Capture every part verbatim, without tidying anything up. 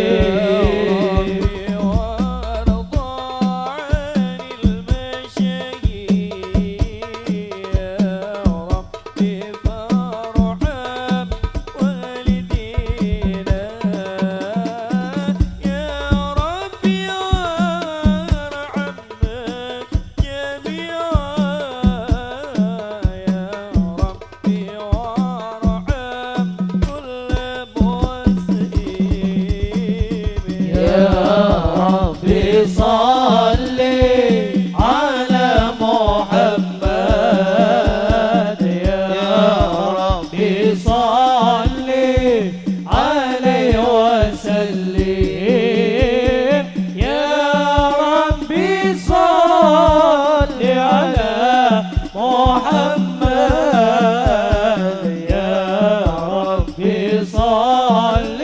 ربي وارض عن المشايخ يا ربي فارحم والدينا يا ربي وارحم جميعا يا ربي وارحم كل مسلم. يا ربي صل على محمد، يا ربي صل عليه وسلم. يا ربي صل على محمد، يا ربي صل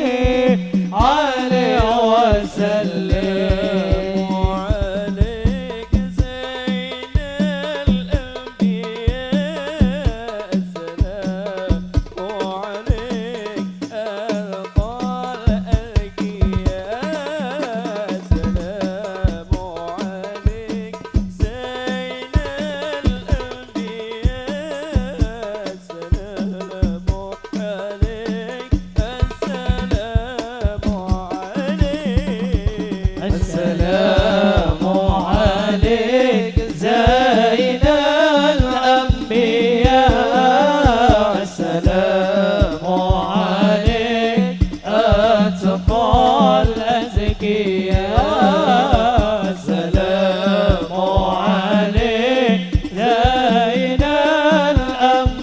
عليه وسلم. عليك زين الأنبياء، السلام عليك. ألقى الألقياء، السلام عليك زين الأنبياء، السلام عليك، السلام عليك. السلام عليك زين الأنبياء، السلام عليك أتقى الأزكياء، السلام عليك زين الأنبياء،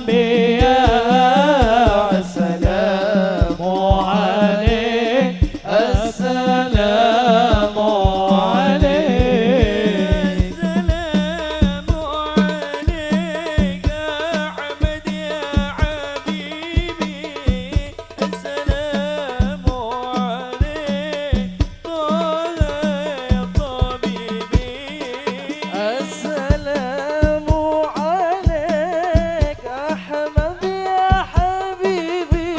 السلام عليك، السلام عليك. السلام عليك يا أحمد يا حبيبي. السلام عليك طه يا طبيبي. السلام عليك أحمد يا حبيبي.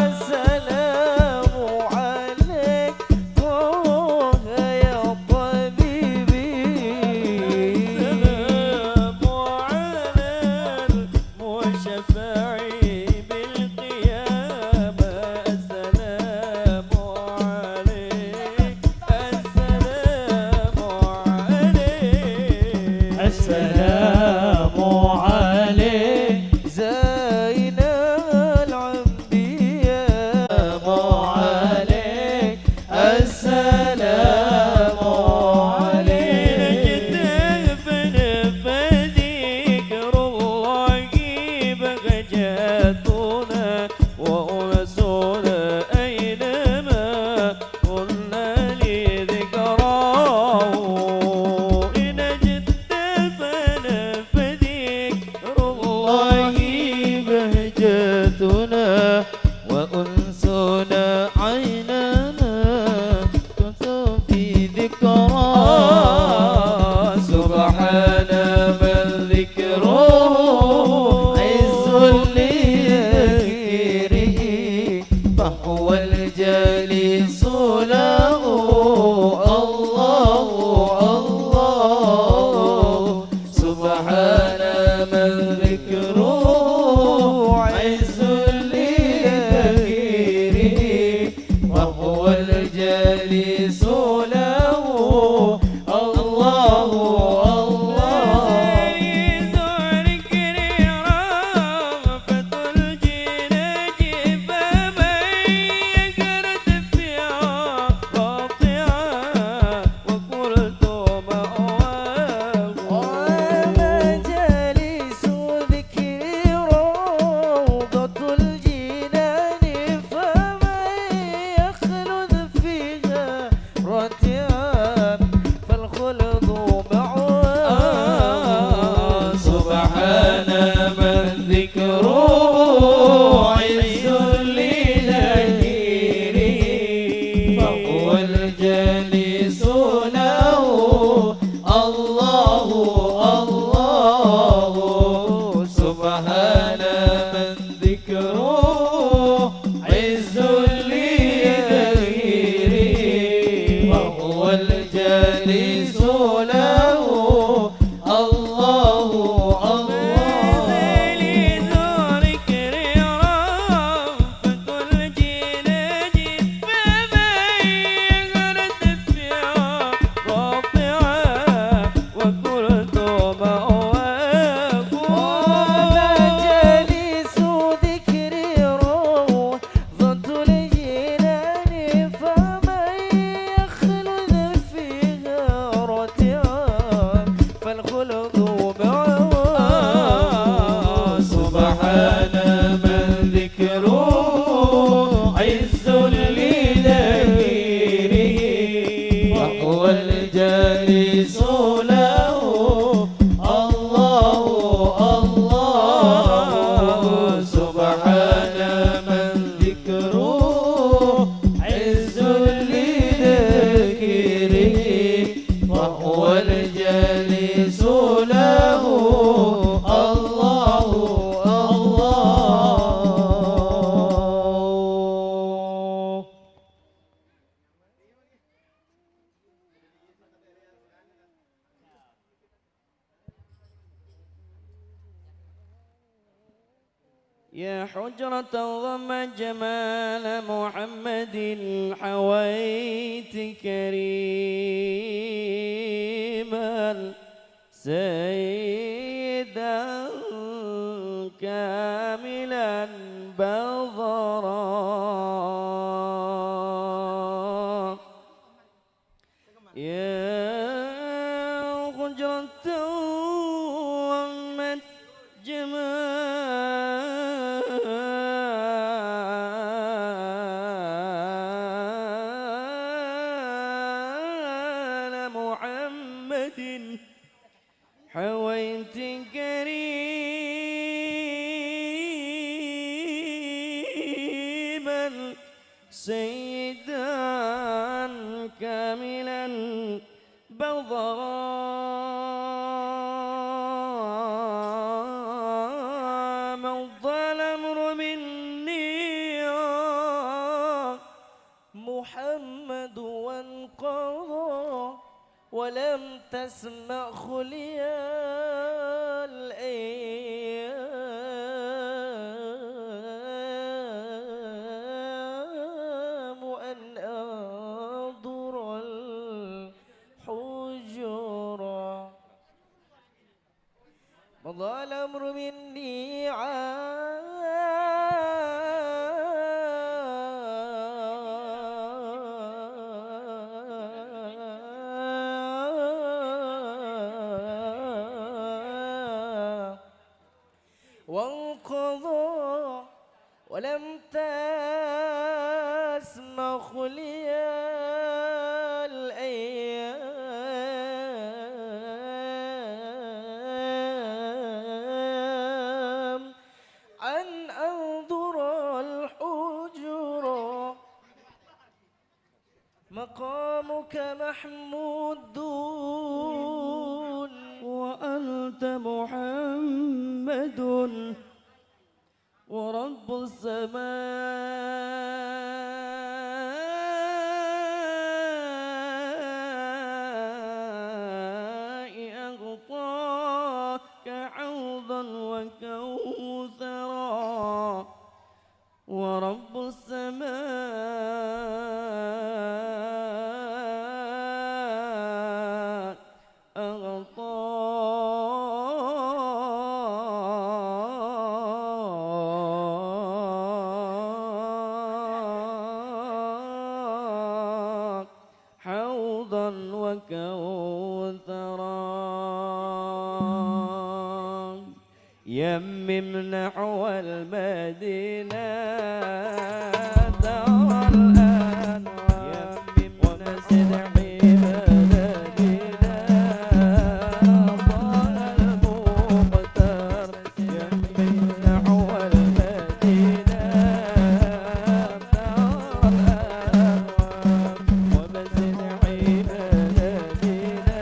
السلام عليك طه يا طبيبي. السلام على المشفع بالقيامة. السلام عليك، السلام عليك. السلام عليك زين الأنبياء. السلام عليك، السلام عليك. نجتهد فذكر الله بهجتنا وأنسنا أينما كنا لذكراه. نجتهد فذكر الله بهجتنا وأنسنا عيننا تطفي ذكرى. سبحان من ذكره عز لذكره، فهو الجليس له. الله، الله، سبحان من ذكره عز لذكره، وهو الجليس له. الله، الله. فمن يقرد فيها قاطعا وقلت مأواه. ومجالس ذكر روضة الجنان، فمن يخلد فيها يا حجرة ضم جمال محمد حويت كريما سيدا كاملا بضرا. يا حجرة ضمت جمال محمد حويت كريما سيدا كاملا بضرا. من ظلم مني محمد وانقضى، ولم تسمح لي الأيام أن أنظر الحجرا. مضى الأمر مني عام وانقضى، ولم تسمح لي الأيام أن أنظر الحجرا. مقامك محمود وأنت محمد ورب السماء أعطاك حوضا وكوثرا. ورب السماء أعطاك حوضا وكوثرا. يمم نحو المدينة ترى الأنوار. يمم نحو المدينة طه المختار. يمم نحو المدينة ترى الأنوار. وبزد عبادتنا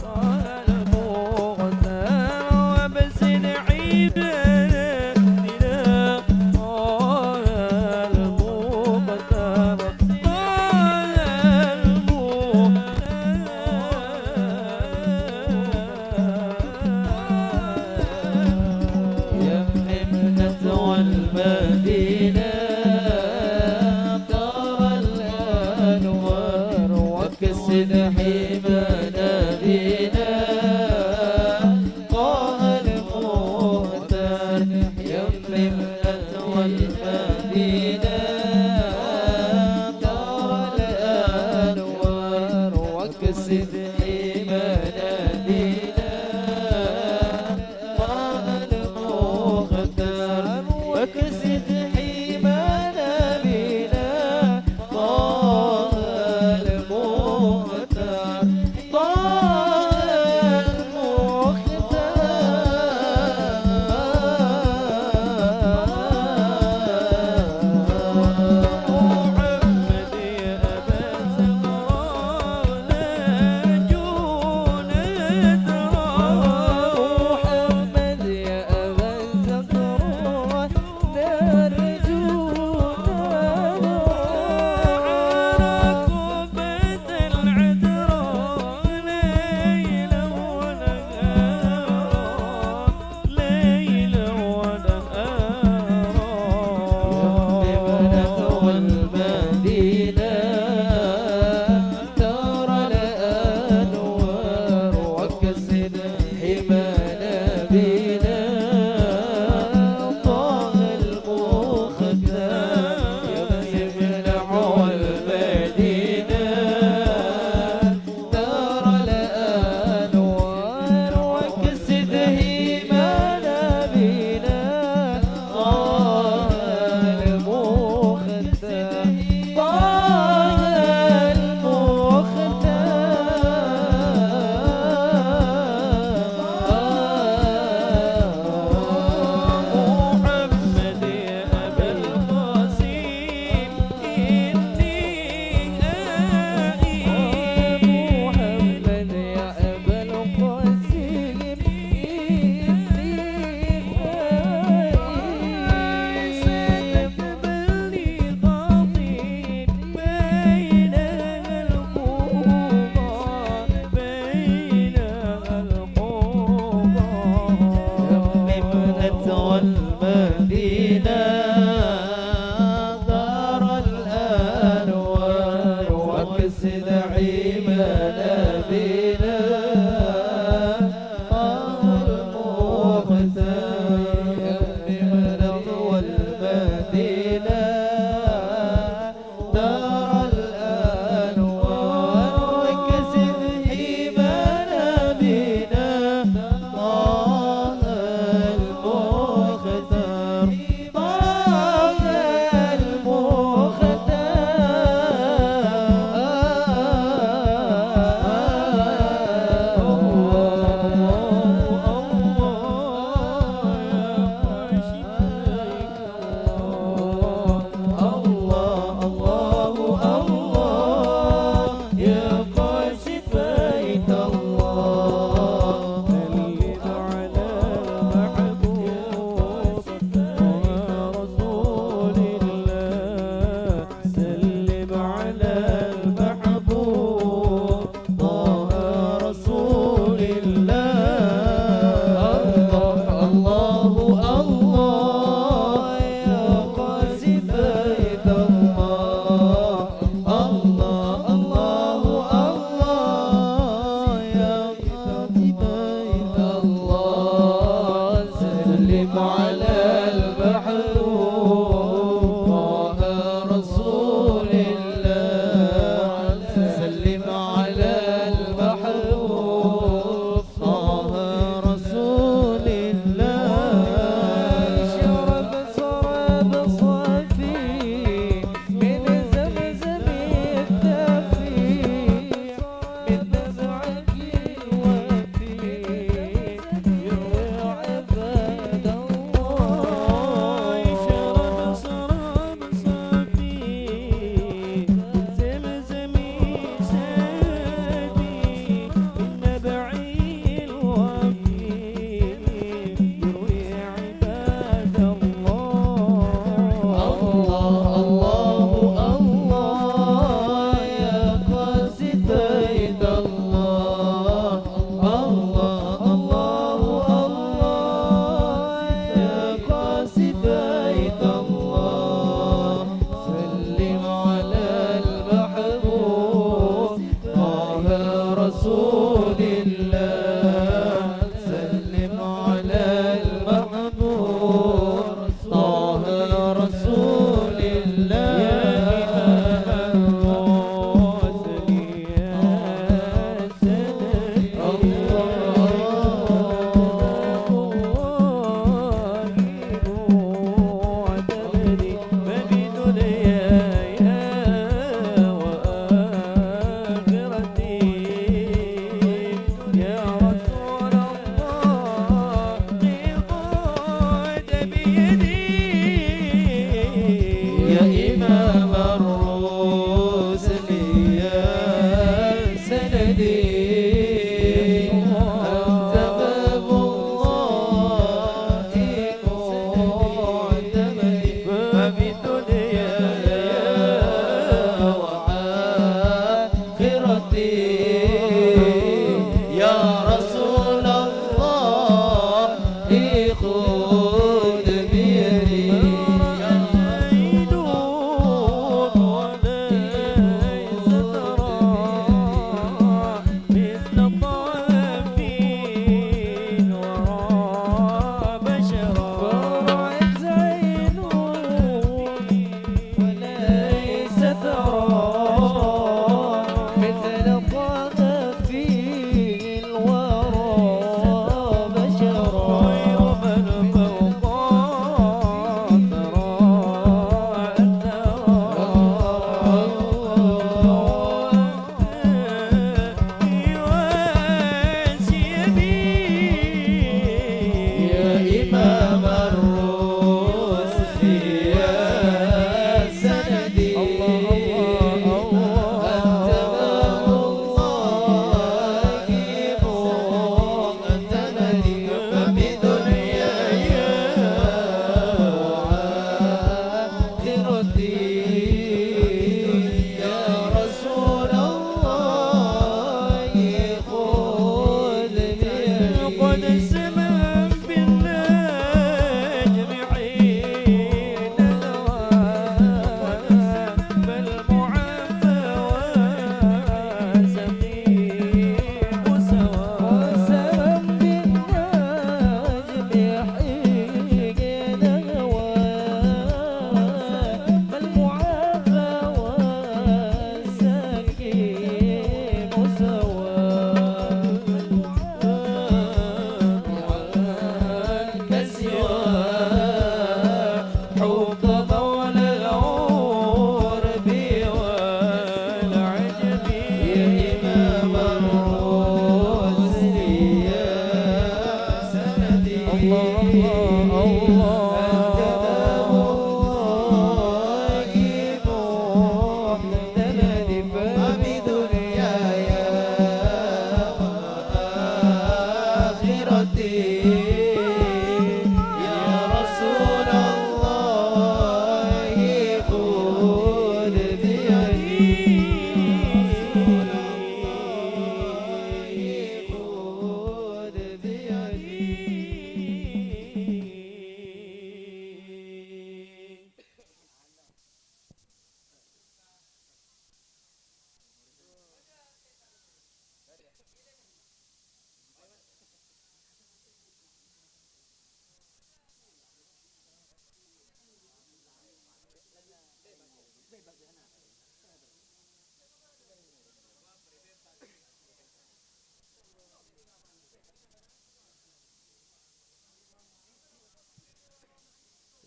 طه المختار، وبزد عبادتنا طه المختار، طه المختار. يمم نحو المدينة ترى الأنوار، واكسد حمى نبينا طه المختار. يمم نحو المدينة ترى الأنوار، واكسد حمى نبينا طه المختار، واكسد حمى نبينا طه المختار.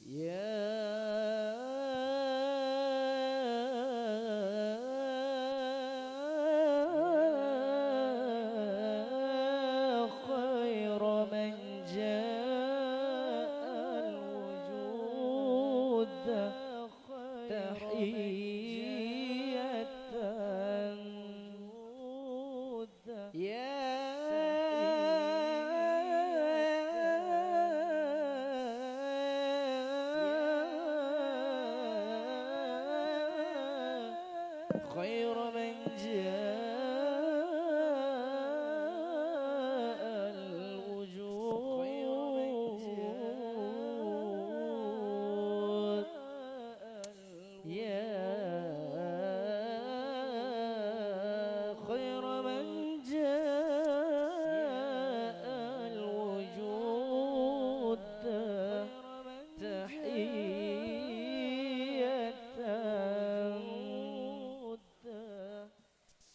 يا خير من جاء الوجود تحية. يا خير من جاء الوجود. يا خير من جاء الوجود تحية،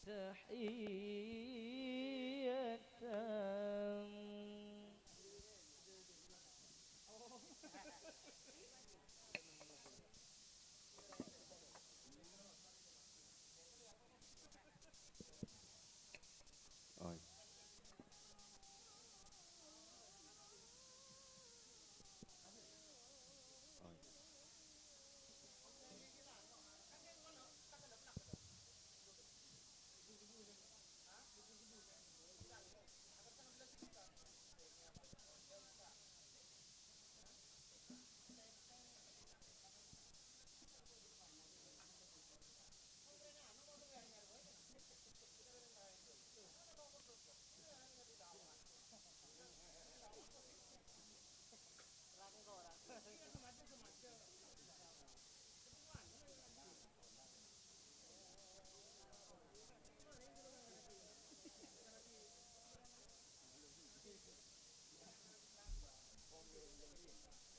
تحية.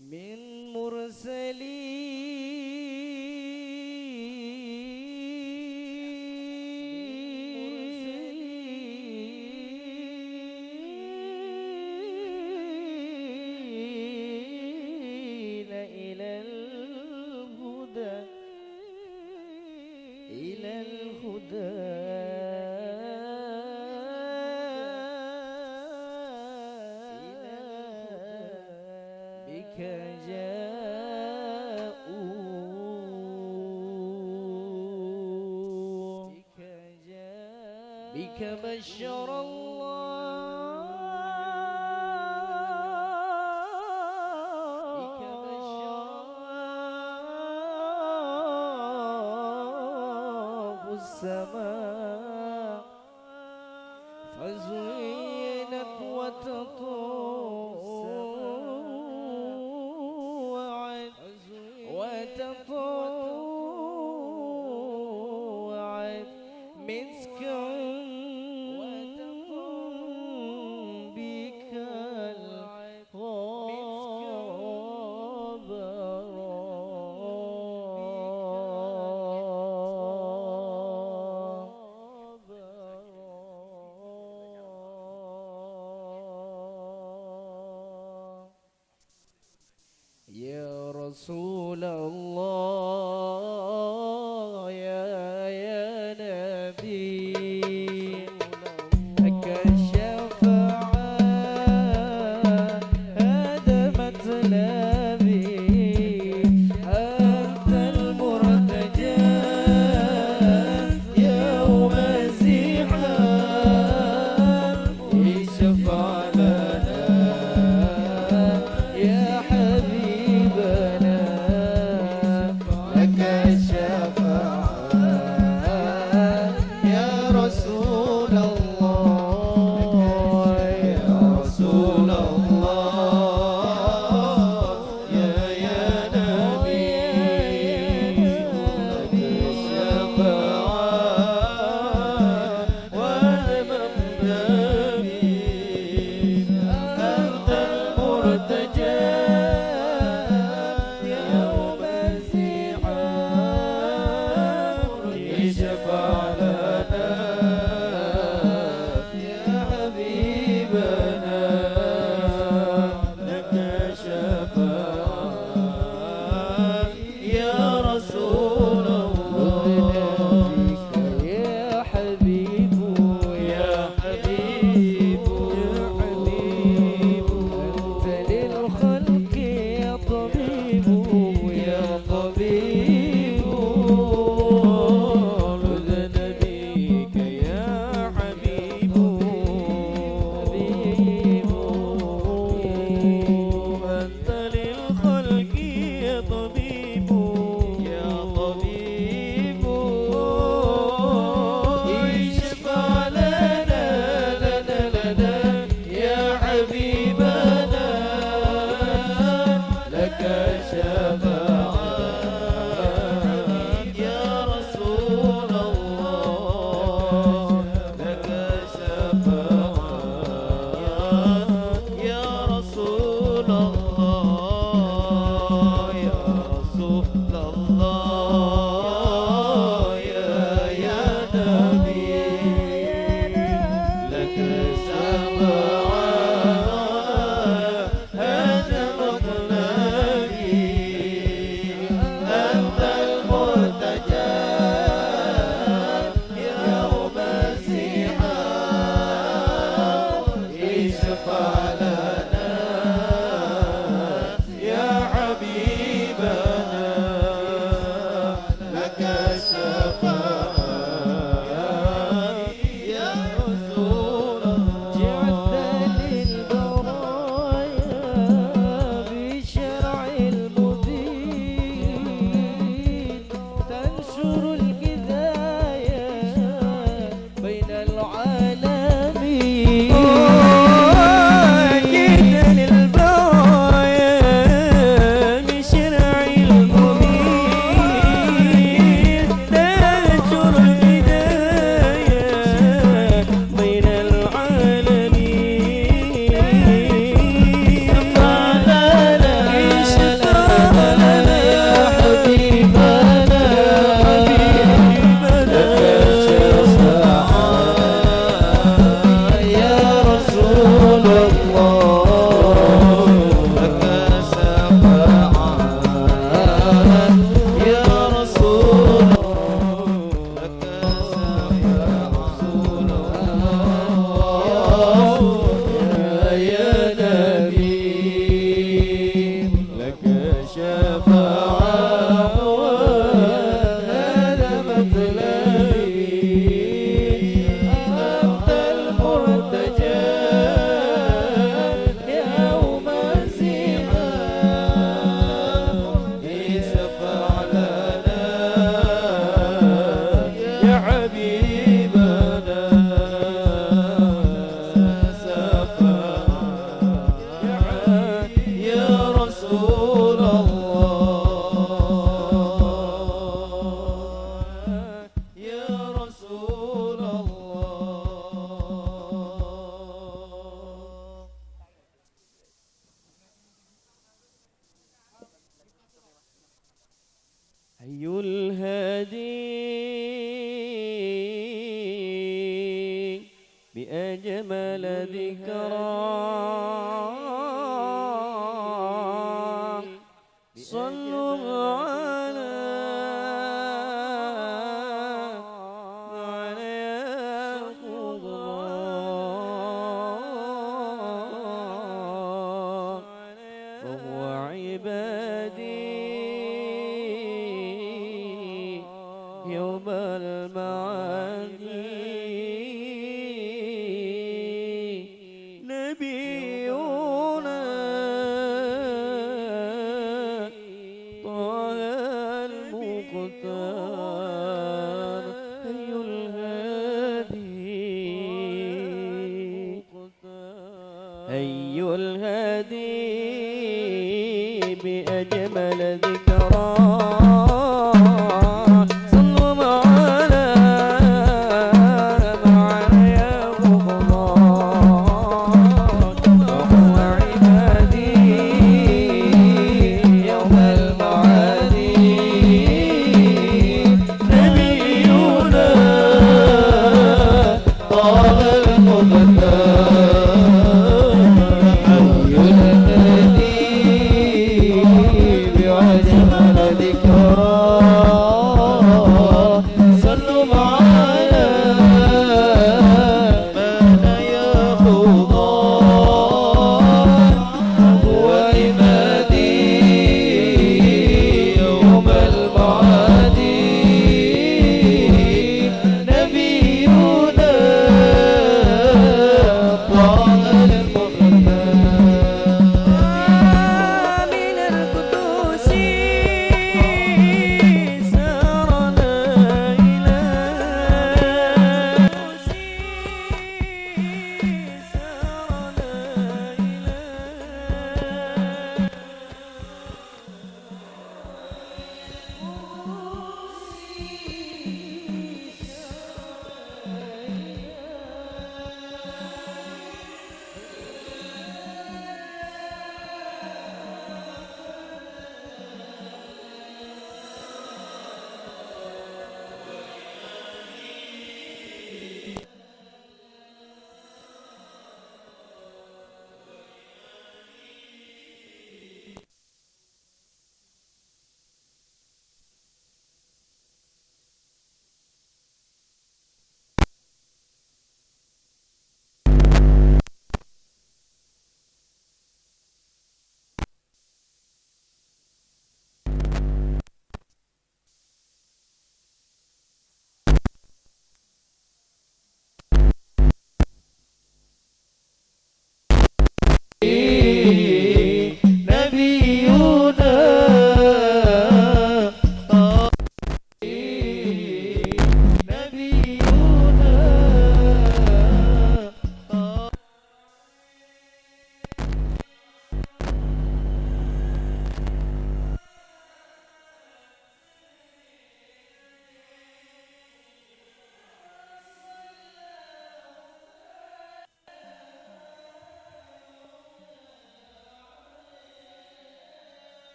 من مرسلين إلى الهدى، إلى الهدى. بك جاءوا، بك بشر الله، بك بشر الله السماء. فزينت وتطوعت، وتطوعت مسكا بك الغبرا. يا رسول الله، يا، يا نبي، كشفع هذا مطلبي، أنت المرتجى يوم الزحام، اشفع لنا يا حبيبنا. يا حبيبنا، لك شفاعة يا رسول الله. يا حبيب، يا حبيب، يا حبيب، أنت للخلق يا طبيب، يا طبيب، عذنا بك يا حبيب، حبيب، أنت للخلق يا طبيب، يا طبيب، اشفع لنا، لنا، لنا، يا حبيبنا، لك الشفاعة يا رسول الله، لك الشفاعة يا رسول الله، يا رسول الله، يا، يا نبي، لك الشفاعة، هذا مطلبي، أنت المرتجى يوم الزحام، اشفع لنا يا حبيبنا، لك الشفاعة يا رسول الله. جئت للبرايا بالشرع المبين، تنشر الهداية بين العالمين. جئت للبرايا بالشرع المبين، تنشر الهداية بين العالمين. اشفع لنا، اشفع لنا يا حبيبنا، لك الشفاعة يا رسول الله، لك الشفاعة يا رسول الله. يا نبي، لك شفاعة وهذا مطلبي، أنت المرتجى يوم الزحام، اشفع لنا يا حبيبنا، شفاعة يا رسول الله، يا رسول الله. حي الهادي بأجمل ذكرى. صلوا على، على خضرا. وهو عبادي يوم المعادي نبينا طه المختار. حي الهادي، حي الهادي بأجمل ذكرى. صلوا على،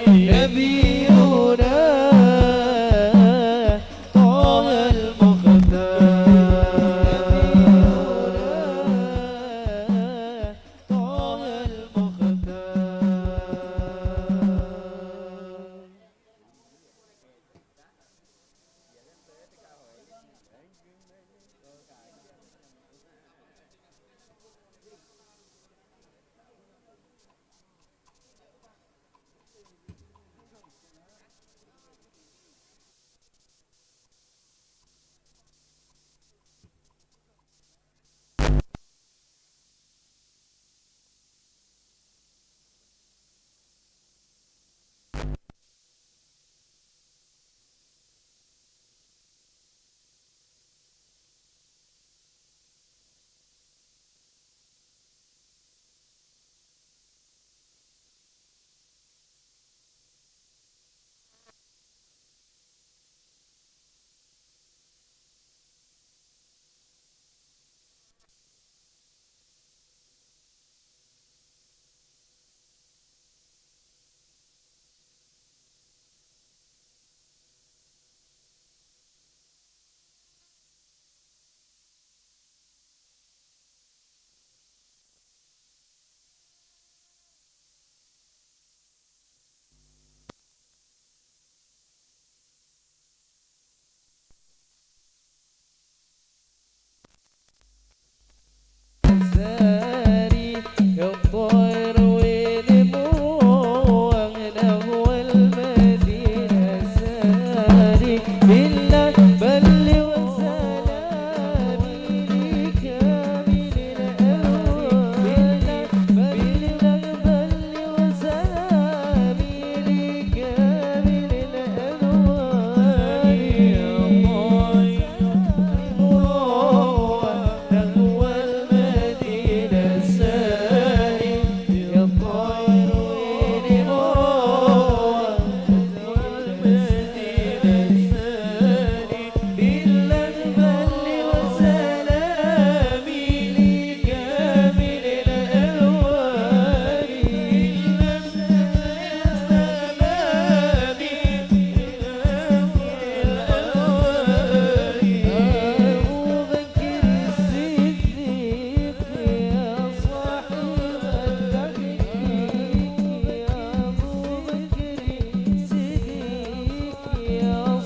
نبينا طه المختار. طه المختار.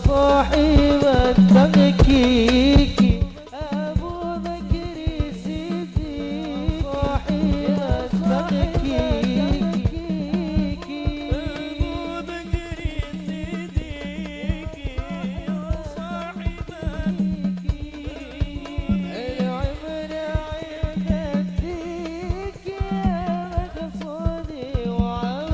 صاحب التحقيق. أبو بكر الصديق صاحب التحقيق. أبو بكر الصديق صاحب التحقيق. العمر عند الديك يا مقصودي وعالي.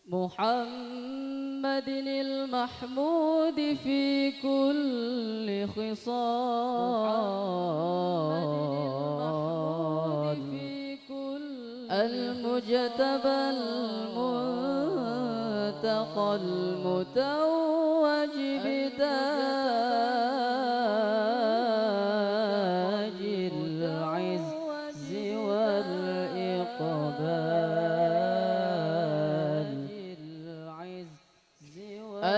محمد المحمود في كل خصال، المجتبى المنتقى المتوج بتاج العز والإقبال،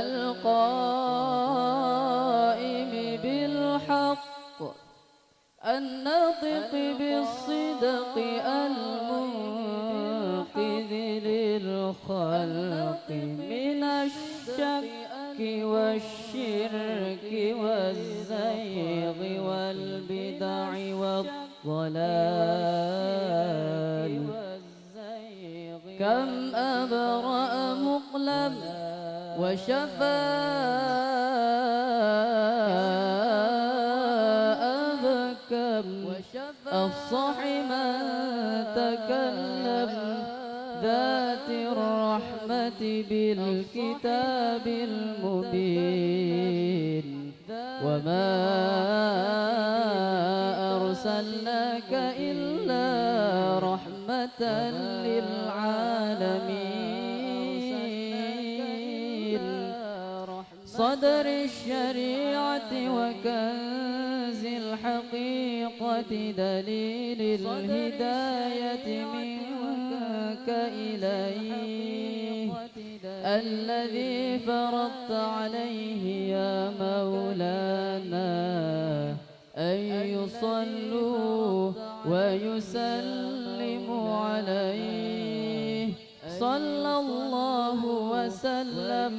القائم بالحق، الناطق بالصدق، المنقذ للخلق من الشك والشرك والزيغ والبدع والضلال. كم أبرأ مقلم وشفى أبكم، أفصح من تكلم، ذات الرحمة بالكتاب المبين. وما أرسلناك إلا رحمة للعالمين. صدر الشريعة وكنز الحقيقة، دليل الهداية منك إليه، الذي فرضت عليه يا مولانا أن يصلوا ويسلموا عليه. صلى الله وسلم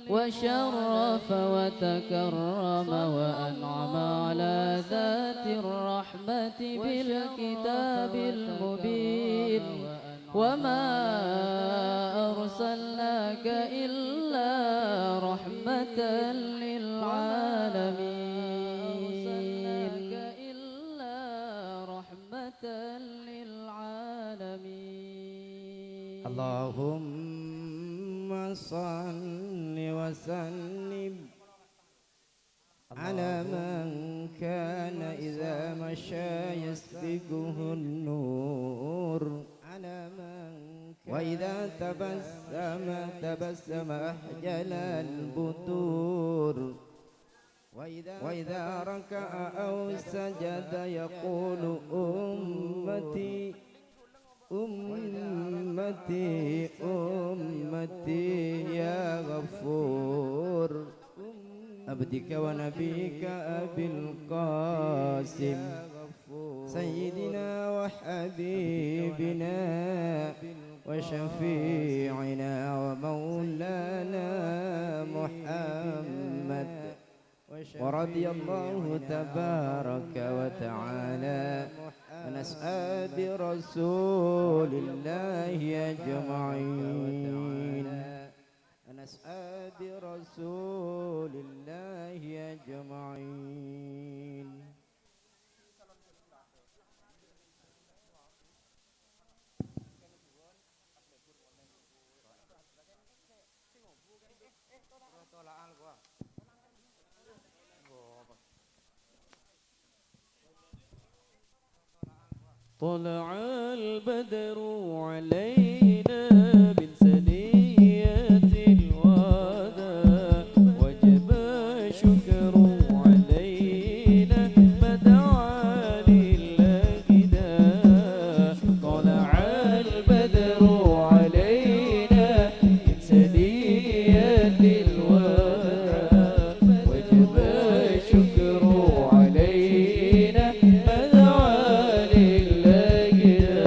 وشرف وتكرم وأنعم على ذات الرحمة بالكتاب المبين. وما أرسلناك إلا رحمة للعالمين. اللهم صل وسلم على من كان إذا مشى يسبقه النور، وإذا تبسم تبسم أخجل البطور، وإذا ركع أو سجد يقول: أمتي، أمتي، أمتي يا غفور. عبدك ونبيك أبي القاسم سيدنا وحبيبنا وشفيعنا ومولانا محمد، ورضي الله تبارك وتعالى عن أصحاب رسول الله أجمعين. عن أصحاب رسول الله أجمعين. طلع البدر علينا من ثنيات الوداع، وجب الشكر علينا ما دعا لله داع. طلع البدر علينا من ثنيات الوداع، وجب الشكر علينا ما دعا لله داع.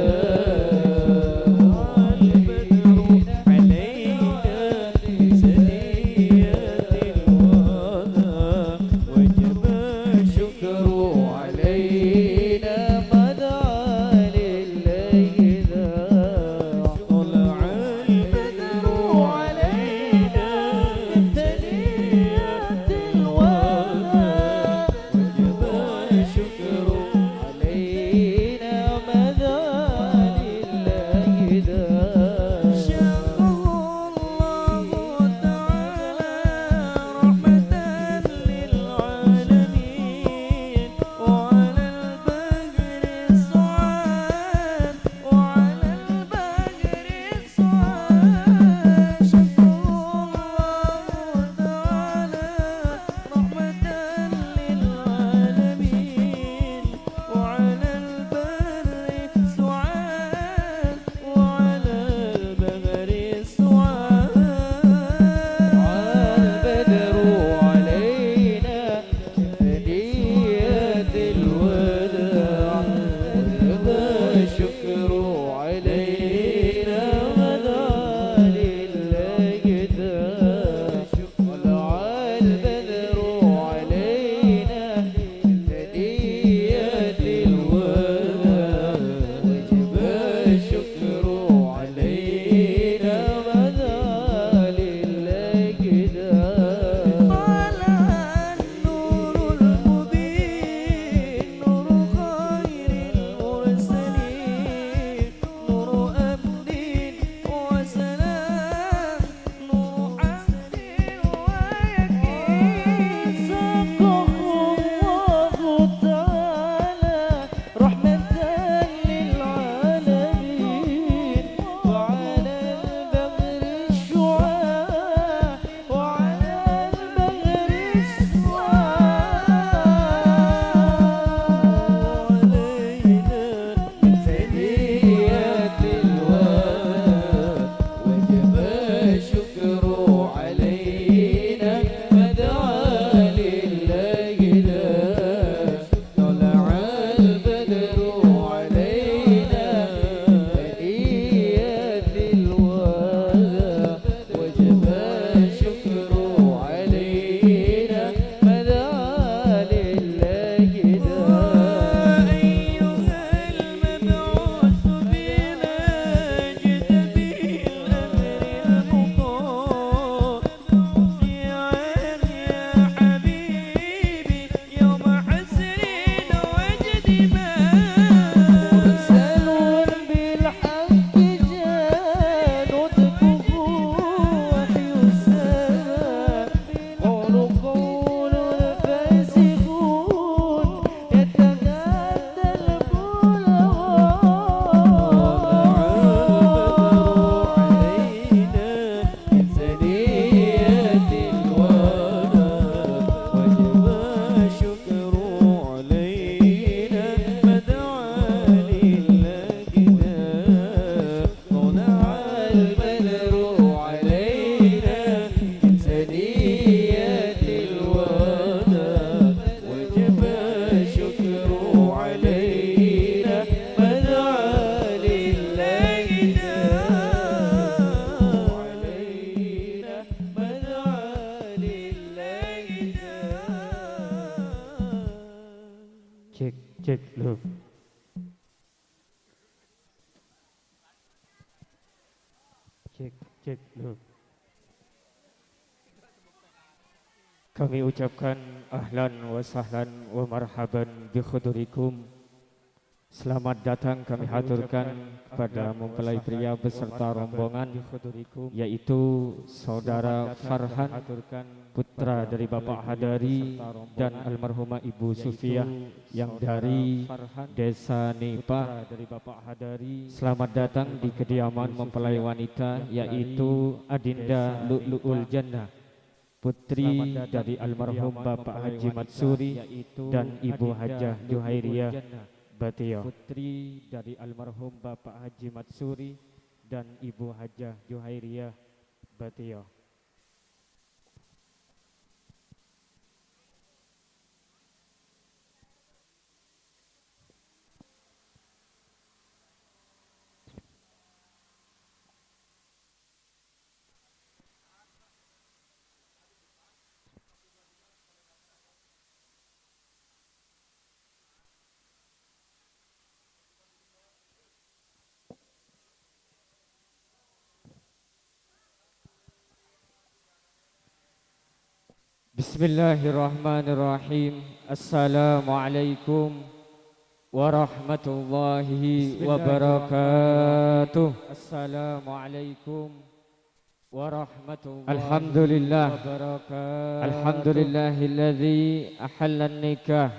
Cek, lu. Cek, cek, lu. Kami ucapkan ahlan wa sahlan wa marhaban bi hudurikum. Selamat datang kami haturkan kepada mempelai pria beserta rombongan, yaitu Saudara Farhan, putra dari Bapak Hadari dan almarhumah Ibu Sufiah yang dari Desa Nipa. Selamat datang di kediaman mempelai wanita, yaitu Adinda Lu'lu'ul Jannah, putri dari almarhum Bapak Haji Matsuri dan Ibu Hajah Juhairiyah Batio. Putri dari almarhum Bapak Haji Matsuri dan Ibu Hajah Juhairiyah Batio. Bismillahirrahmanirrahim. Assalamualaikum warahmatullahi wabarakatuh. Assalamualaikum warahmatullahi wabarakatuh. Alhamdulillah. Alhamdulillahilladzi ahallan nikah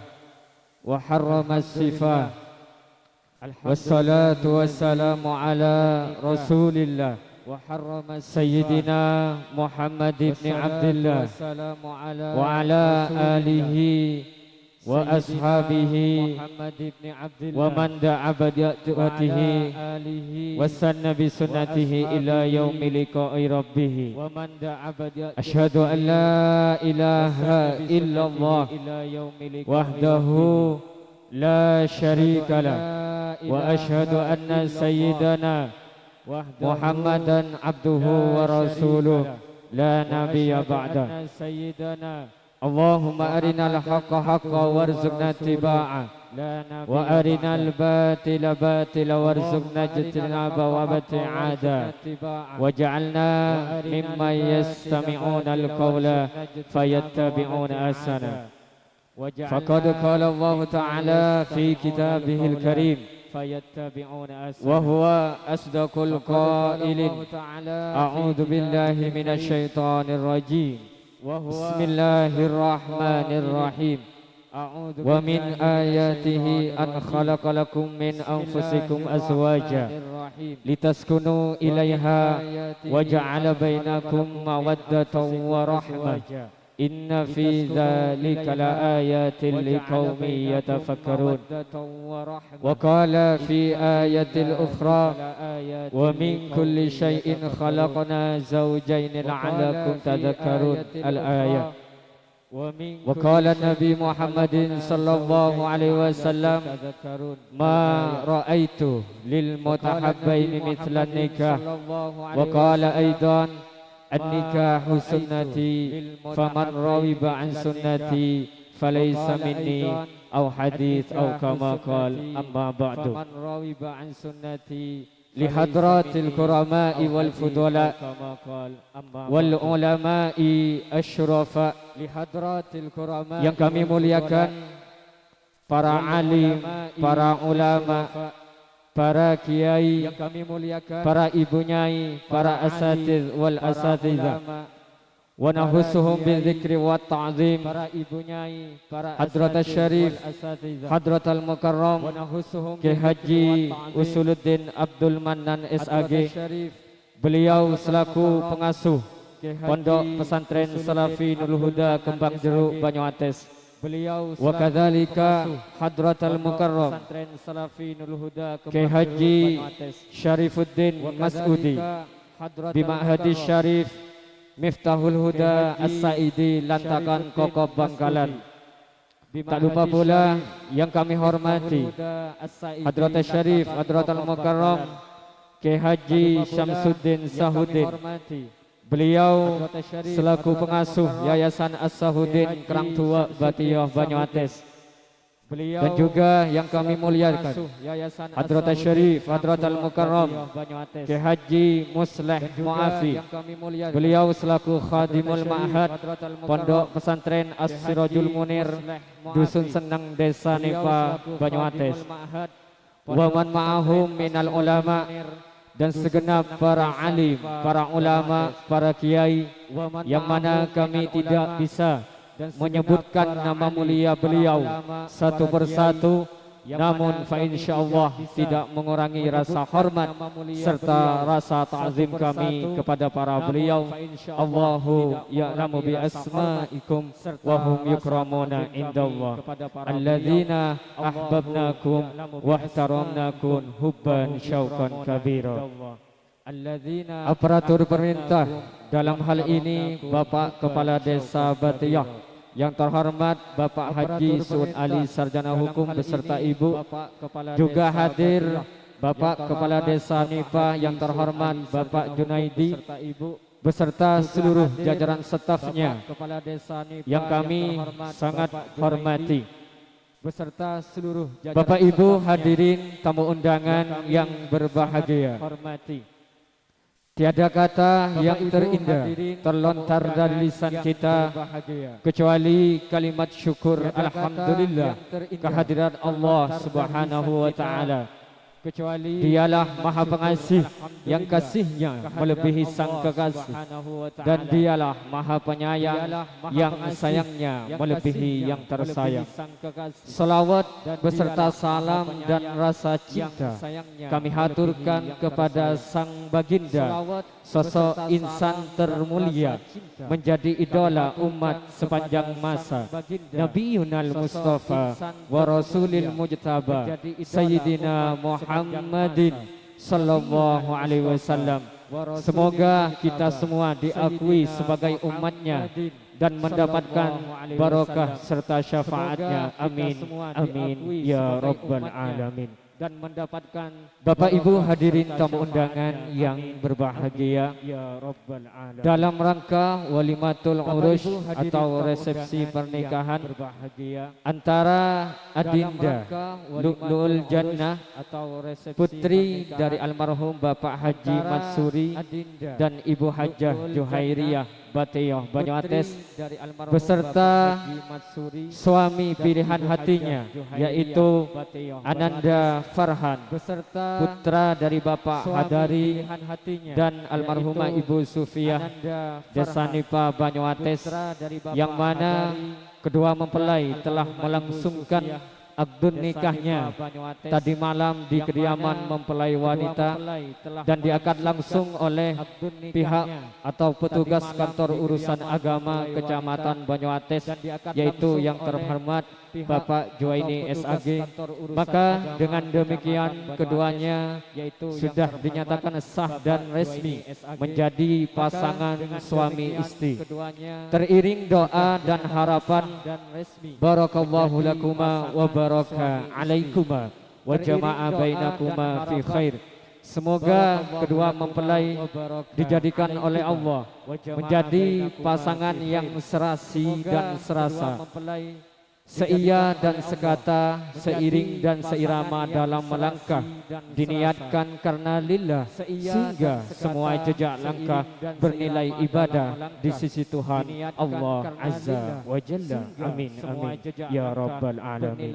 wa harramas sifah. Wassalatu wassalamu ala Rasulillah, Sayyidina Muhammad ibn Abdillah, wa ala alihi wa ashabihi, wa man da'a bi da'watihi, wa sanna bi sunnatihi ila yaumi liqa'i rabbih. Asyhadu an la ilaha illallah wahdahu la syarika lah, wa asyhadu anna sayyidana Muhammadan abduhu wa rasuluh, la nabiyya ba'dah. Allahumma arinal haqqa haqqa warzuqna ittiba'a, wa arinal batila batila warzuqna ijtinaba wa ibti'ada, waj'alna mimman yastami'unal qawla fayattabi'una ahsana. Faqad qala Allahu ta'ala fi kitabihil karim, wa huwa asdaqul qailin, a'udzu billahi minasy syaithanir rajim. Bismillahirrahmanirrahim. Wa min ayatihi an khalaqa lakum min anfusikum azwaja litaskunu ilaiha wa ja'ala bainakum mawaddatan wa rahmah. Inna fi dzalika laayatil liqaumin yatafakkarun. Wa qala fi ayatil ukhra, wa min kulli syai'in khalaqna zawjaini la'allakum tadzakkarun. Al-ayah. Wa qala Nabi Muhammadin sallallahu alaihi wasallam, "Ma ra'aitu lil mutahabbaini mitslan nikah." Wa qala aidan, "An-nikahu sunnati, faman raghiba an sunnati falaysa minni," au hadits, au kama qal, amma ba'du. Li hadratil kurama'i wal fudala, wal ulama'i asyrafa. Yang kami muliakan, para alim, para ulama, para kiai, para ibu nyai, para asatidz wal asatidzah. Wa nahussuhum bidzikri wa ta'zim. Hadratus Syarif, Hadratal Mukarram, Kiai Haji Usuluddin Abdul Mannan, S A G. Beliau selaku pengasuh Pondok Pesantren Salafi Nurul Huda Kembang Jeruk, Banyuates. Wa kadzalika Hadratal Mukarram Kiai Haji Syarifuddin Mas'udi, Bima Hadis Syarif Miftahul Huda As-Sa'idi, Lantakan Kokob, Bangkalan. Tak lupa pula yang kami hormati Hadratus Syarif Hadratal Mukarram Kiai Haji Syamsuddin Sahuddin. Beliau selaku pengasuh Yayasan As-Sahuddin Kerang Tua Batio, Banyuates. dan juga yang kami muliakan, Hadratus Syarif, Hadratul Mukarram, Kiai Haji Musleh Muafi. Beliau selaku Khadimul Ma'had Pondok Pesantren As-Sirajul Munir, Dusun Senneng, Desa Nipa, Banyuates. Wa man ma'ahum minal ulama, dan segenap para alim, para ulama, para kiai, yang mana kami tidak bisa menyebutkan nama mulia beliau satu persatu, namun fa insyaallah tidak mengurangi rasa hormat serta rasa ta'zim kami kepada para beliau. Allahu ya'lamu bi asma'ikum wa hum yukramuna indallah. Alladzina ahbabnakum wahtaramnakum hubban syauqan kabira. Aparatur pemerintah, dalam hal ini Bapak Kepala Desa Batiyah, yang terhormat Bapak Haji Suud Ali, Sarjana Hukum, beserta Ibu, juga hadir Bapak Kepala Desa Nipa yang terhormat Bapak Junaidi, beserta seluruh jajaran stafnya yang kami sangat hormati. Bapak Ibu hadirin tamu undangan yang berbahagia. Tiada kata yang terindah terlontar dari lisan kita kecuali kalimat syukur alhamdulillah kehadirat Allah Subhanahu wa Ta'ala. Dialah Maha Pengasih yang kasihnya melebihi sang kekasih, dan Dialah Maha Penyayang yang sayangnya melebihi yang tersayang. Salawat beserta salam dan rasa cinta kami haturkan kepada Sang Baginda, sosok insan termulia, menjadi idola umat sepanjang masa, Nabiyunal Mustafa wa Rasulil Mujtaba, Sayyidina Muhammadin sallallahu alaihi wasallam. Semoga kita semua diakui sebagai umatnya dan mendapatkan barokah serta syafaatnya. Amin, amin, ya rabbal alamin. Bapak Ibu hadirin tamu undangan yang berbahagia, dalam rangka walimatul urus atau resepsi pernikahan antara Adinda Lu'lu'ul Jannah, putri dari almarhum Bapak Haji Matsuri, dan Ibu Hajah Juhairiyah Batiyah Banyuates, beserta suami pilihan hatinya, yaitu Ananda Farhan, putra dari Bapak Hadari dan almarhumah Ibu Sufiyah, Desa Nipa Banyuates, yang mana kedua mempelai telah melangsungkan akdun nikahnya tadi malam di kediaman mempelai wanita dan diakad langsung oleh pihak atau petugas kantor urusan agama Kecamatan Banyuates, yaitu yang terhormat Bapak Juwaini S A G. Maka dengan demikian keduanya sudah dinyatakan sah dan resmi menjadi pasangan suami istri. Teriring doa dan harapan, barakallahu lakuma wa baraka alaikuma wa jama'a bainakuma fi khair. Semoga kedua mempelai dijadikan oleh Allah menjadi pasangan yang serasi dan serasa, seiya dan sekata, seiring dan seirama dalam melangkah, diniatkan karena lillah, sehingga semua jejak langkah bernilai ibadah di sisi Tuhan Allah Azza wa Jalla. Amin, amin, ya rabbal alamin.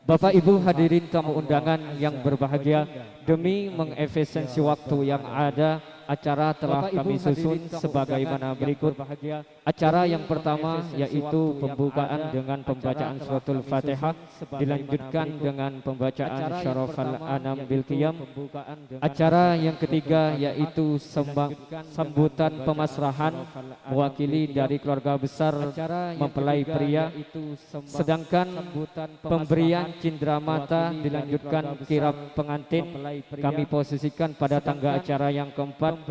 Bapak Ibu hadirin tamu undangan yang berbahagia, demi mengefisiensi waktu yang ada, acara telah kami susun sebagaimana berikut. Acara yang pertama yaitu pembukaan dengan pembacaan Suratul Fatihah, dilanjutkan dengan pembacaan Syarafal Anam bil Qiyam. Acara yang ketiga yaitu semba-, sambutan pemasrahan mewakili dari keluarga besar mempelai pria. Sedangkan pemberian cindramata dilanjutkan kirap pengantin, kami posisikan pada tangga acara yang keempat.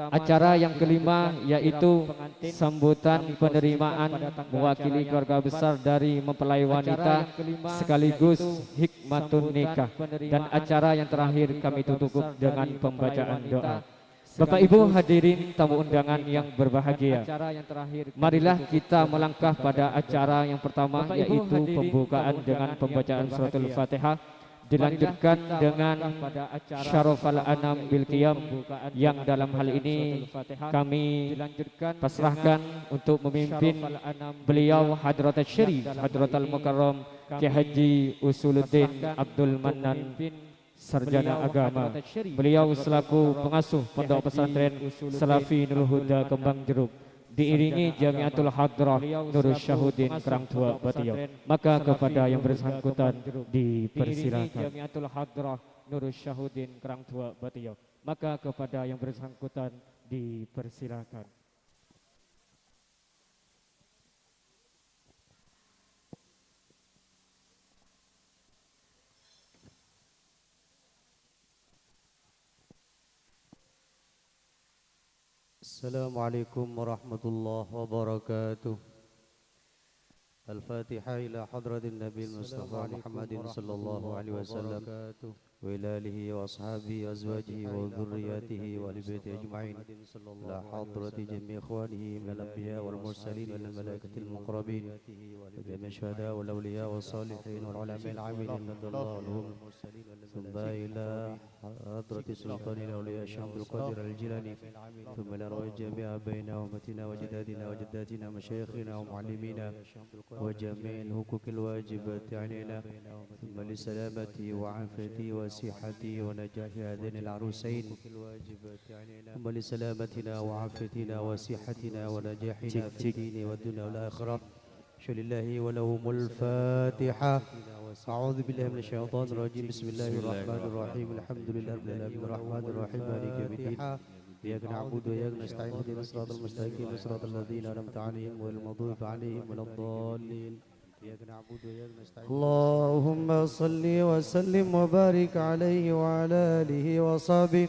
Acara yang kelima yaitu sambutan penerimaan mewakili keluarga besar dari mempelai wanita sekaligus hikmatun nikah. Dan acara yang terakhir kami tutup dengan pembacaan doa. Bapak Ibu hadirin tamu undangan yang berbahagia, marilah kita melangkah pada acara yang pertama, yaitu pembukaan dengan pembacaan suratul Fatihah, dilanjutkan dengan syarafal anam bil qiyam, yang dalam hal ini kami pasrahkan untuk memimpin beliau Hadratus Syarif Hadratal Mukarram Kiai Haji Usuluddin Abdul Mannan, Sarjana Agama. Beliau selaku pengasuh Pondok Pesantren Salafi Nurul Huda Kembang Jeruk, diiringi Jamiatul Hadrah Nurus Syahudin Kerang Dua Batio. Maka kepada yang bersangkutan dipersilakan. Maka kepada yang bersangkutan dipersilakan. السلام عليكم ورحمة الله وبركاته. الفاتحة إلى حضرة النبي المصطفى محمد صلى الله عليه وسلم، وإلى آله وأصحابه وأزواجه وذرياته وأهل بيته أجمعين، إلى حضرة جميع إخوانه من الأنبياء والمرسلين والملائكة المقربين، وجميع الشهداء والأولياء والصالحين والعلماء العاملين رضي الله عنهم، ثم إلى حضرة سلطان الأولياء الشيخ عبد القادر الجيلاني، ثم إلى أرواح جميع آبائنا وأمهاتنا وأجدادنا وجداتنا ومشايخنا ومعلمينا وجميع الحقوق الواجبة علينا، ثم لسلامته وعافيته وصحته ونجاح هذين العروسين، ثم لسلامتنا وعافيتنا وصحتنا ونجاحنا في الدين والدنيا والآخرة. بسم الله ولهم الفاتحة. أعوذ بالله من الشيطان الرجيم. بسم الله الرحمن الرحيم. الحمد لله رب العالمين. الرحمن الرحيم. مالك يوم الدين. إياك نعبد وإياك نستعين. اهدنا الصراط المستقيم. صراط الذين أنعمت عليهم غير المغضوب عليهم ولا الضالين. اللهم صل وسلم وبارك عليه وعلى آله وصحبه.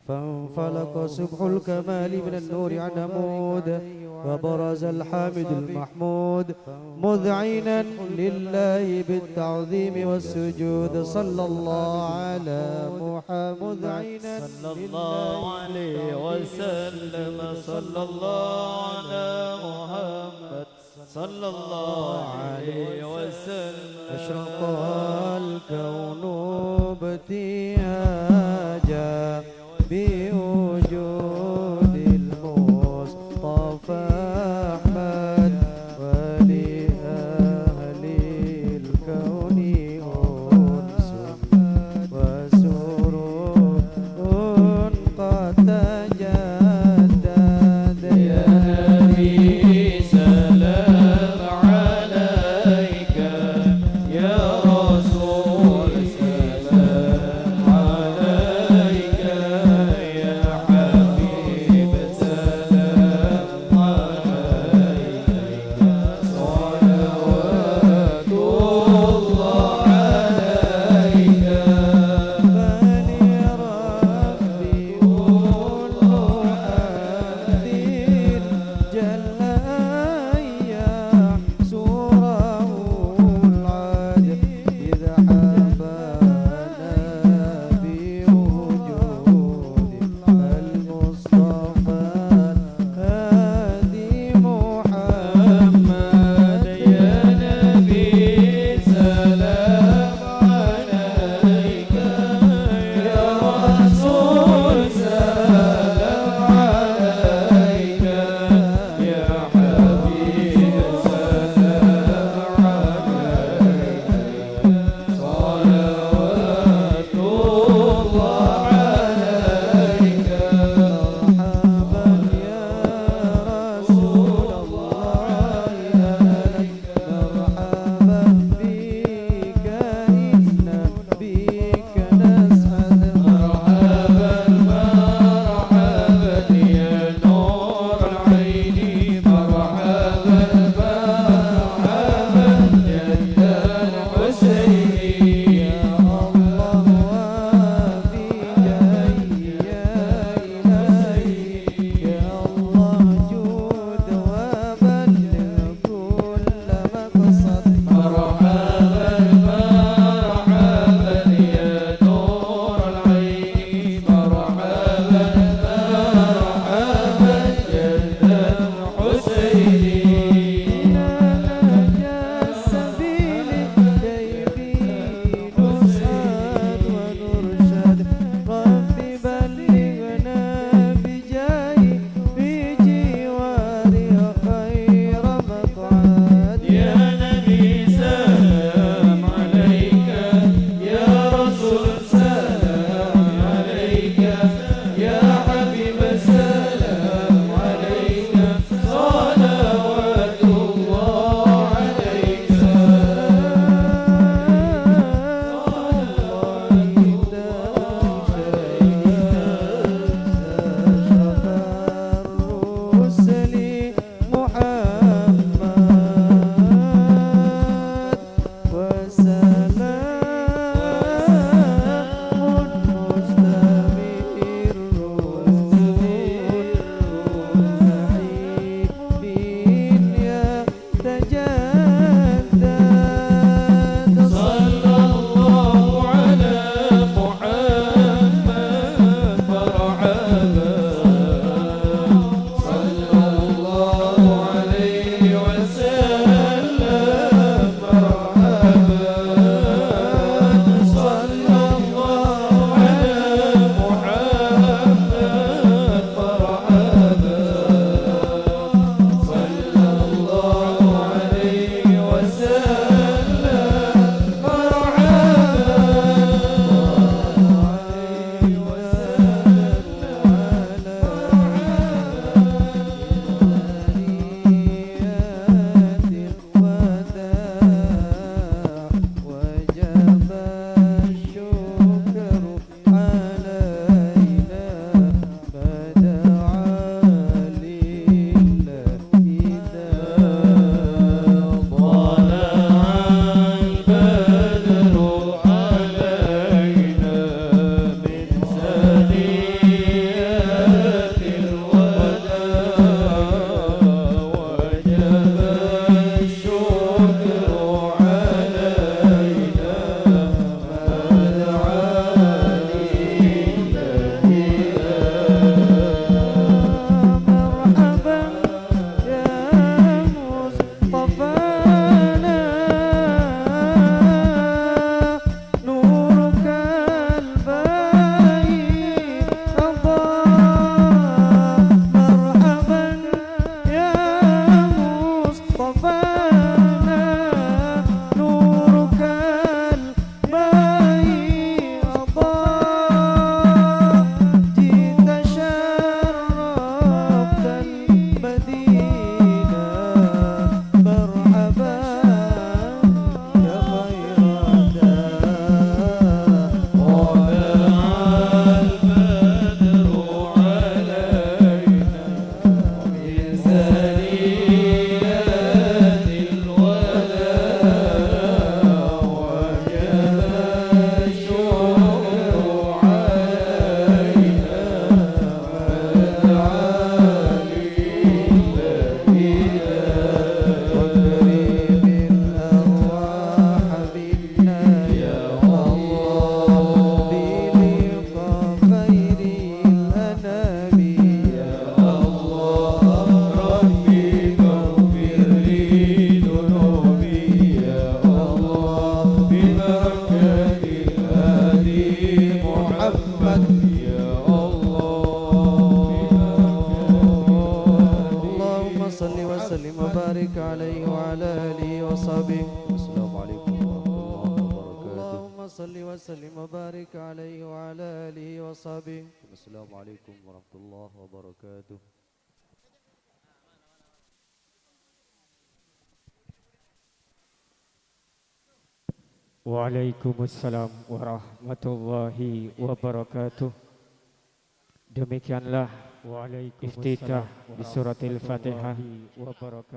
فانفلق سبح الكمال من النور عن عمود، وبرز الحامد المحمود، مذعنا لله بالتعظيم والسجود. صلى الله على محمد. صلى الله عليه وسلم. صلى الله على محمد. صلى الله عليه وسلم. أشرق الكون ابتهاجا بوجود المصطفى أحمد، ولأهل الكون أنس وسرور قد تجدد. يا نبي سلام عليك، يا رسول وبارك عليه وعلى آله وصحبه. السلام عليكم ورحمة الله وبركاته. اللهم صل وسلم وبارك عليه وعلى آله وصحبه. السلام عليكم ورحمة الله وبركاته. Waalaikumsalam warahmatullahi wabarakatuh. Demikianlah iftitah di suratil Fatihah.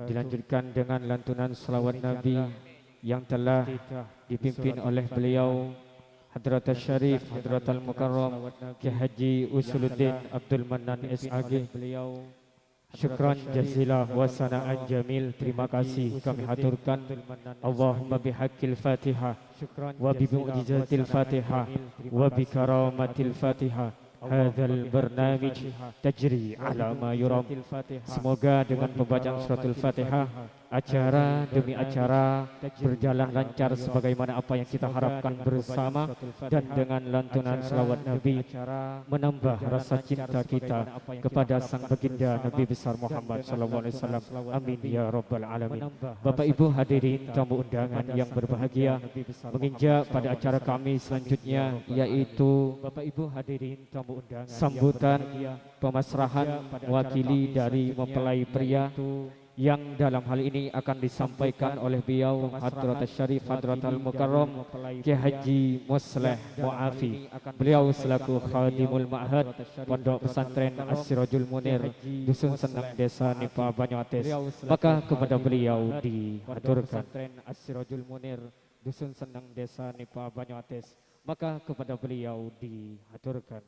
Dilanjutkan dengan lantunan salawat Nabi yang telah dipimpin oleh beliau, Hadratus Syarif Hadratal Mukarram Kiai Haji Usuluddin Abdul Mannan, S A G. Syukran jazila wa sana'an jamil. Terima kasih kami haturkan. Allahumma bihaqqil Fatihah wa bi mu'jizatil Fatihah wa bi karamatil Fatihah, hadzal barnamij tajri ala ma yuram. Semoga dengan pembacaan suratul Fatihah, acara demi acara berjalan lancar sebagaimana apa yang kita harapkan bersama, dan dengan lantunan salawat Nabi menambah rasa cinta kita kepada Sang Baginda Nabi Besar Muhammad sallallahu alaihi wasallam. Amin ya rabbal alamin. Bapak Ibu hadirin tamu undangan yang berbahagia, menginjak pada acara kami selanjutnya, yaitu sambutan pemasrahan mewakili dari mempelai pria yang dalam hal ini akan disampaikan oleh beliau Hadratus Syarif Hadratal Mukarram Kiai Haji Musleh Muafi. Beliau selaku Khadimul Ma'had Pondok Pesantren As-Sirajul Munir, Dusun Seneng, Desa Nipa, Banyu Ates. Maka kepada beliau dihaturkan. Maka kepada beliau dihaturkan.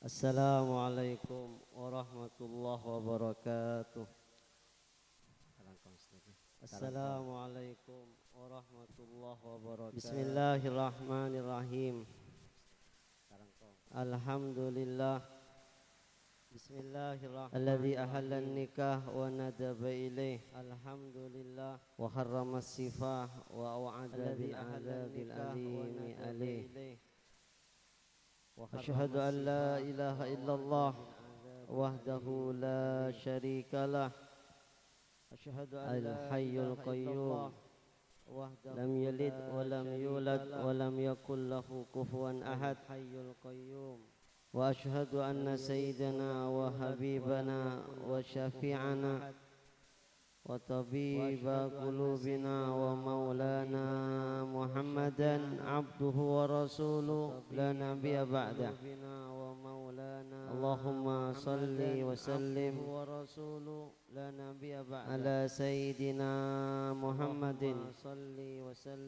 Assalamualaikum warahmatullahi wabarakatuh. Assalamualaikum warahmatullahi wabarakatuh. Bismillahirrahmanirrahim. Alhamdulillah. Bismillahirrahmanirrahim. Alladzi ahallan nikah wa nadaba ilaih. Alhamdulillah. Wa harramas sifah wa au'ada bil adzabil alimi alaih. Asyhadu an la ilaha illallah wahdahu la syarika lah. Al-Hayyul Qayyum. Lam yalid wa lam yulad wa lam yakul lahu kufuwan ahad. Wa asyhadu anna sayyidana wa habibana wa syafi'ana wa tabiba qulubina wa maulana Muhammadan abduhu wa rasuluh la nabiyya ba'dah. Allahumma salli wa sallim ala sayyidina Muhammadin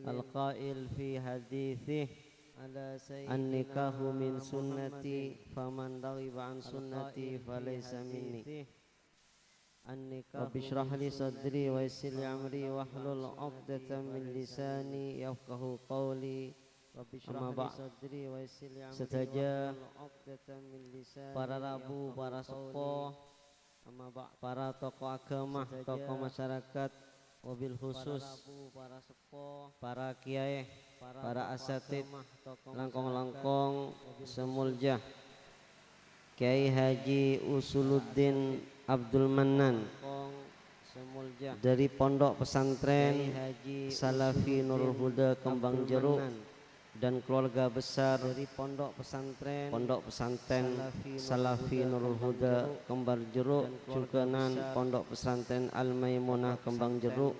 al-qail fi haditsih, "An-nikahu min sunnati, faman raghiba an sunnati falaysa minni." Rabbi shrah li sadri wa yassir li amri wahlul 'uqdatam min lisani yafqahu qawli. Amma ba'd. Sadhâjâ para rabu, para seppo, para tokoh agama, tokoh masyarakat, wabil khusus para kiyaè, para asatid, langkong-langkong sè molja Kiai Haji Usuluddin Abdul Mannan dari Pondok Pesantren Salafi Nurul Huda Kembang Jeruk dan keluarga besar Pondok Pesantren Salafi Nurul Huda Kembar Jeruk, jhughân Pondok Pesantren Al Maimunah Kembang Jeruk.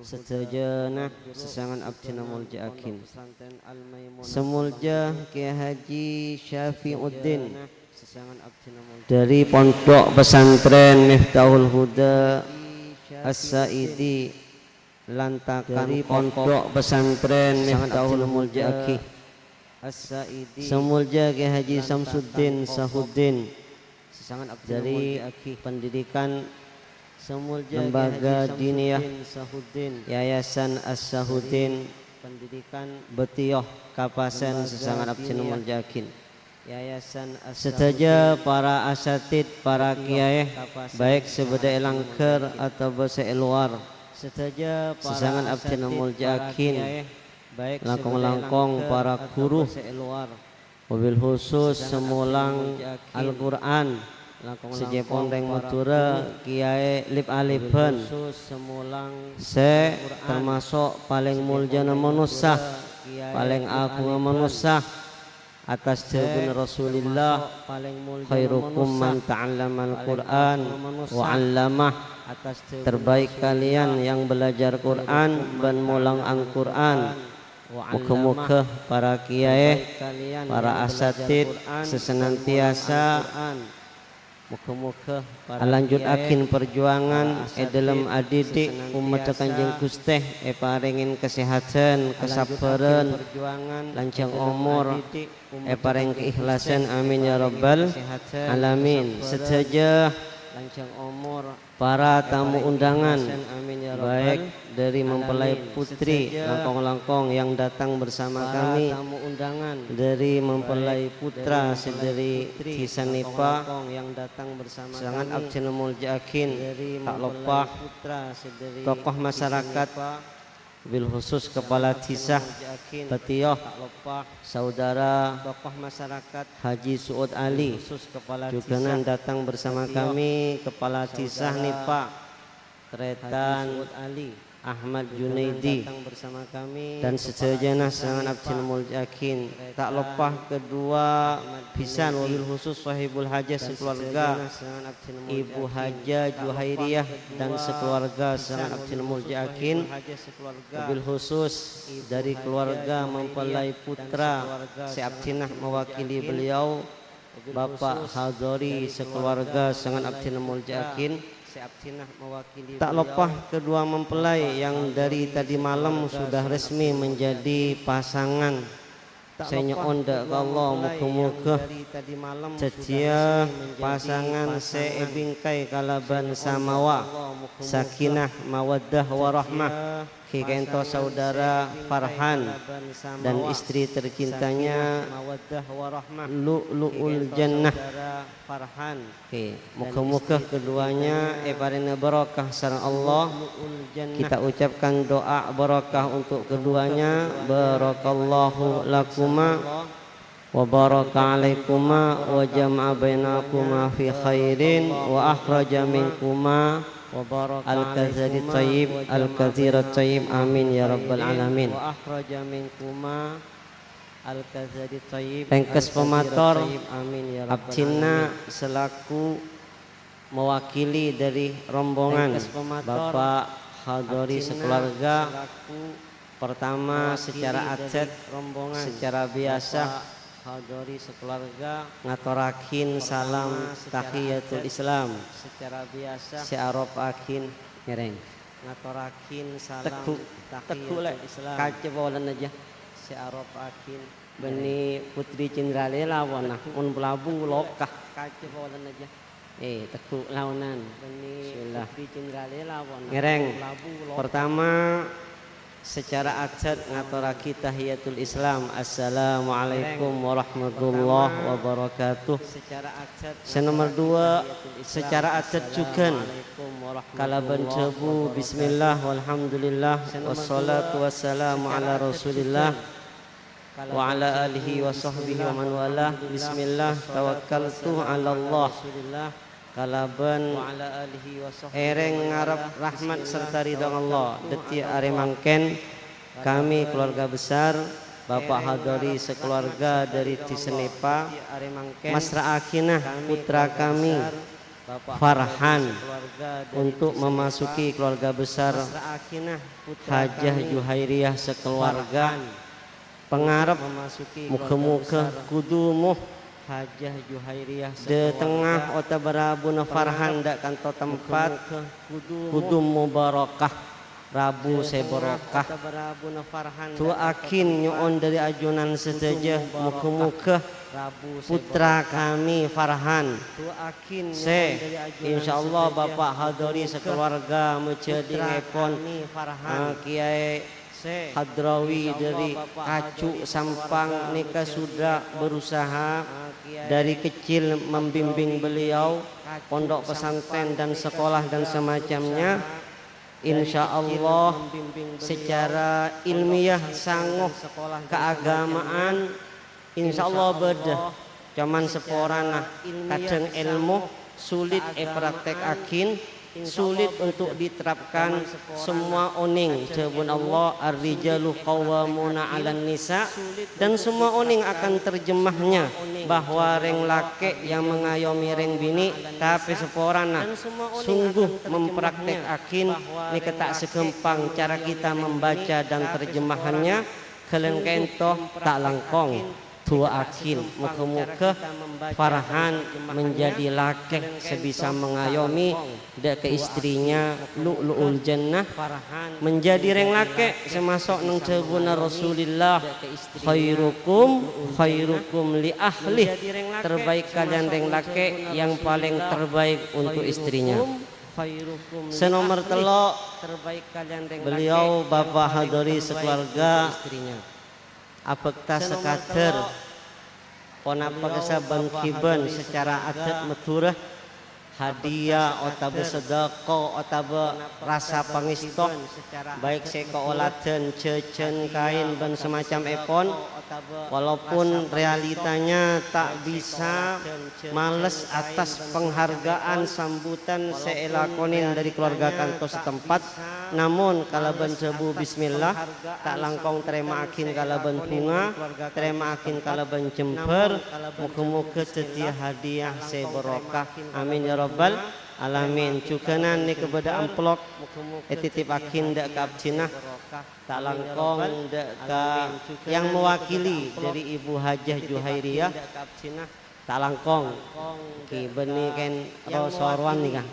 Sadhâjâna sè sangèn abdhina molja'aghin. Sè molja Kiai Haji Syafiuddin dari Pondok Pesantren Miftahul Huda As-Saidi. lantakan Dhâri pondhuk pondhuk pesantren sangat Miftahul abdhina Huda, mulja'aghi. As-Sa'idi Sè molja Kè Haji Samsuddin Sahuddin. Sè sangat abdhina Dhâri mulja'aghi. Pendidikan Sè molja Kè Haji Lembaga Diniyah Samsuddin Sahuddin. Yayasan As-Sahuddin Dhâri pendidikan Betio Kapasen sè sangat abdhina Lembaga Diniyah mulja'aghi. Yayasan As-Sahuddin Sadhâjâ para asatid, para Betio kiyaè, Kapasen baik sè sè sangat bâdâ è abdhina langghâr mulja'aghi. Otabâ sè è lowar. Sadhâjâ Sè para sangat abdhina asatid, para mulja'aghi. Kiyaè, baik sè bâdâ è Langkong-langkong langghâr para otabâ ghuru. Sè è lowar. Wabil khusus sè molang Al-Qur'an, sè cèpon rèng Madhurâ, kiyaè lip-alipan, sè tamaso' palèng moljâna manossa, palèng aghungnga manossa, atas dhâbuna Rasulillah, "Khairukum man ta'allamal Qur'an wa 'allamah." Terbaik kalian yang belajar Qur'an bân molang Al-Qur'an. Moghâ-moghâ para kiyaè, para asatid sè senantiasa alanjutaghin parjuwangan è dhâlem adidik ommaddhâ Kanjeng Ghustè, èparèngè kasèhadhân, kasabbhârân, lanjhâng omor, èparèngè kaikhlasan. Amin ya rabbal alamin. Sadhâjâ para tamu undangan, baik dari mempelai putri langkong-langkong yang datang bersama kami, dari mempelai putra sè dhâri Dhisa Nèpa, sangat abdhina molja'aghin, ta' loppa tokoh masyarakat, bil khusus Kepala Dhisa Betio, Saudara Haji Su'ud Ali, jhughân datang bersama kami, Kepala Dhisa Nèpa, Trètan Ahmad Junaidi, dan sadhâjâna sangat abdhina molja'aghin. Ta' loppa kedua bhisan, wabil khusus sahibul hajah sakaluarga, Ibu Hajah Juhairiyah dan sakaluarga sangat abdhina molja'aghin. Wabil khusus dhâri kaluarga mempelai putra sè abdhina mewakili beliau, Bapak Hadori sakaluarga sangat abdhina molja'aghin. Ta' loppa kedua mempelai yang dari tadi malam sudah resmi menjadi pasangan. Sè nyo'on dâ' ka Allah, moghâ-moghâ dhâddhiyâ pasangan sè èbingkai kalabân samawa, sakinah, mawaddah, warahmah. Kènto saudara Farhan dan istri tercintanya Lu'lu'ul Jannah. Oke, moghâ-moghâ keduanya èparèngè barokah sareng Allah. Kita ucapkan doa barokah untuk keduanya. Barakallahu lakuma wa baraka alaikuma wa jama'a bainakuma fi khairin wa akhraja minkuma al-kazari thayyib, al-kazira thayyib. Amin ya rabbal alamin. Rèngkes pamator, abdhina selaku mewakili dari rombongan Bapak Hadori sekeluarga, pertama secara adat, secara biasa, ngatoraghin salam tahiyatul Islam sè aropa'aghin ngèrèng. Ngatoraghin salam Tegghu', tegghu', Lè'. Tahiyatul Islam. Kaca polana jâ. Sè aropa'aghin. Bânnè Putri Cinderella laona, mon palabu loka. Kaca polana jâ. Eh, tegghu' laonan. Bânnè Bismillah. Putri Cinderella laona, Ngèrèng. Palabu loka. Pertama, secara adat ngatoraghi tahiyatul Islam. Assalamualaikum warahmatullahi wabarakatuh. Sè nomer dua, secara adat jhughân kalabân dhâbu, "Bismillah, walhamdulillah, wassalatu wassalamu ala Rasulillah, wa ala alihi wa sahbihi wa man walah. Bismillah, tawakkaltu ala Allah." Kalabân èrèng ngarep rahmat sarta ridhâna Allah, dhâddhi arè mangkèn kami, keluarga besar Bapak Hadori sekeluarga dari Dhisa Nèpa, masra'aghina putra kami, Farhan, untuk memasuki keluarga besar Hajah Juhairiyah sekeluarga. Pangarep, moghâ-moghâ kodhu mo-, dhâtengnga otabâ rabuna Farhan dâ' kanto tempat kodhu mubarakah. rabu sè barokah. Du'aaghin nyo'on dhâri ajunan sadhâjâ, moghâ-moghâ pottra kami Farhan sè insyaallah Bapa' Hadori sakalowarga majhâdhingngèpon, eh, Kèyaè Hadrawi dhâri Kacu Sampang nèka sudah berusaha dari kecil membimbing beliau, pondok pesantren dan sekolah dan semacamnya. Insyaallah secara ilmiah sango keagamaan, insyaallah bâdâ. Coman saporana kadhâng èlmo sulit èpraktekaghin, sulit untuk diterapkan. Semua onèng, dhâbuna Allah, "Ar-rijalu qawwamuna 'alan nisa," dan semua onèng akan terjemahnya bahwa rèng lakè' yang mengayomi rèng binè', tapè saporana sungguh mempraktekaghin nèka ta' saghâmpang cara kita membaca dan terjemahannya. Ghâlân kaènto ta' langkong. Du'aaghin, moghâ-moghâ Farhan menjadi lakè sè bisa mengayomi dâ' ka istrinya Lu'lu'ul Jannah, menjadi rèng lakè sè maso' neng dhâbuna Rasulillah, "Khairukum, khairukum li ahlih," terbaik kalian rèng lakè yang paling terbaik untuk istrinya. Sè nomer tello', beliau Bapa' Hadori sakalowarga abhâkta sakadâr ponapa kasabân ghibân sacara adât Madhurâ, hadiah otabâ sadâkah otabâ rasa pangèsto, baik sè kaoladhân jhâjhân kaèn bân samacamèpon, walaupun realitanya ta' bisa males atas penghargaan sambutan sè èlakonè dhâri kalowarga kanto satempat, namong kalabân dhâbu bismillah, ta' langkong tarèma'aghin kalabân bhunga, tarèma'aghin kalabân jembhâr, moghâ-moghâ dhâddhiyâ hadiah sè barokah. Amin ya rabbal alamin. Jhughânan nèka bâdâ amplop ètitipaghin dâ' ka abdhina, ta' langkong dâ' ka yang mewakili dhâri Ibu Hajah Juhairiyah, ta' langkong. Ki, bânnè kèng ro-sorowan nèka.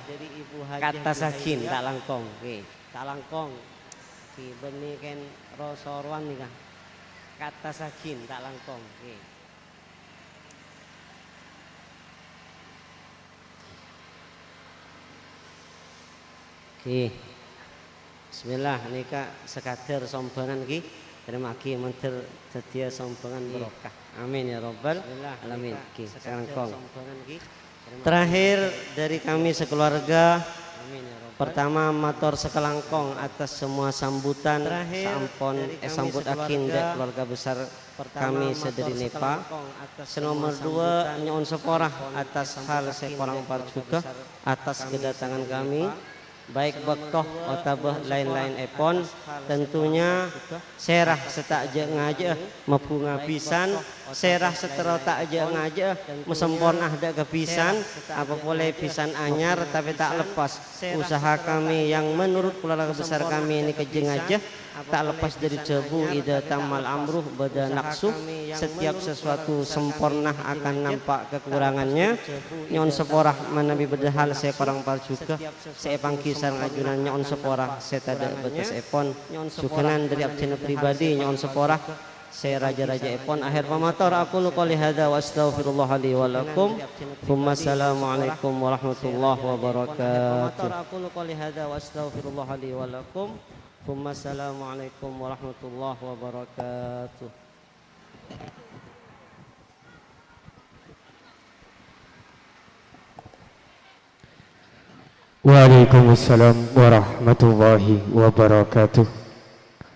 Ka'attasaghin, ta' langkong. Ki, ta' langkong. Ki, bânnè kèng ro-sorowan nèka. Ka'attasaghin, ta' langkong. Ki. Ki. Bismillah, nèka sakadâr sombhângan, Ki. Tarèma'aghi mandhâr dhâddhiyâ sombhângan barokah. Amin ya rabbal alamin. Ki, sakalangkong. Terakhir dari kami sekeluarga, pertama mator sakalangkong atas semua sambutan saampon èsambut aghin dâ' keluarga besar kami sadhâri nèpa. Sè nomer duwâ', nyo'on saporah atas hal sè korang parjhughâ atas kedatangan kami, baik bâkto otabâ laèn-laènèpon. Tentunya sèra sè ta' jâ'-ngajâ'â mabhunga bhisan, sèra sè terro ta' jâ'-ngajâ'â masamporna dâ' ka bhisan, apa polè bhisan anyar, tapè ta' leppas usaha kami yang menurut keluarga besar kami nèka jâ'-ngajâ. Ta' leppas dhâri dhâbu, "Idza tammal amru bada naqsu." Setiap sesuatu sempurna akan nampak kekurangannya. Nyo'on saporah manabi bâdâ hal sè korang parjhughâ sè èpangghi sareng ajunan, nyo'on saporah sè tadâ' bâtessèpon. Jhughânan dhâri abdhina pribadi, nyo'on saporah sè rajâ-rajâèpon. Akhir pamator, aqulu qouli hadza wa astaghfirullah li wa lakum. Tsumma assalamualaikum warahmatullahi wabarakatuh. Tsumma assalamualaikum warahmatullahi wabarakatuh. Waalaikumsalam warahmatullahi wabarakatuh.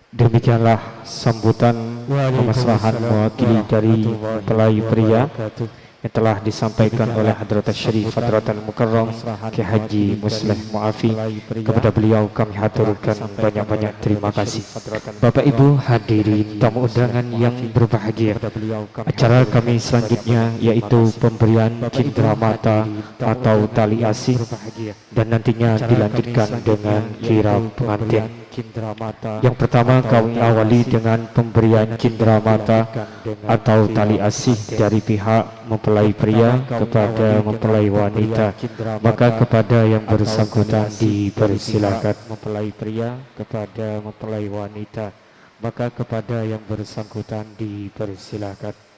Demikianlah sambutan pemasrahan mewakili dari mempelai pria yang telah disampaikan oleh Hadratus Syarif Hadratal Mukarram Kiai Haji Musleh Muafi. Kepada beliau kami haturkan banyak-banyak terima kasih. Bapak Ibu hadirin tamu undangan yang berbahagia, acara kami selanjutnya yaitu pemberian cindramata atau tali asih dan nantinya dilanjutkan dengan kirap pengantin. Yang pertama, kami awali dengan pemberian cindramata atau tali asih dari pihak mempelai pria kepada mempelai wanita. Maka kepada yang bersangkutan dipersilakan. Maka kepada yang bersangkutan dipersilakan.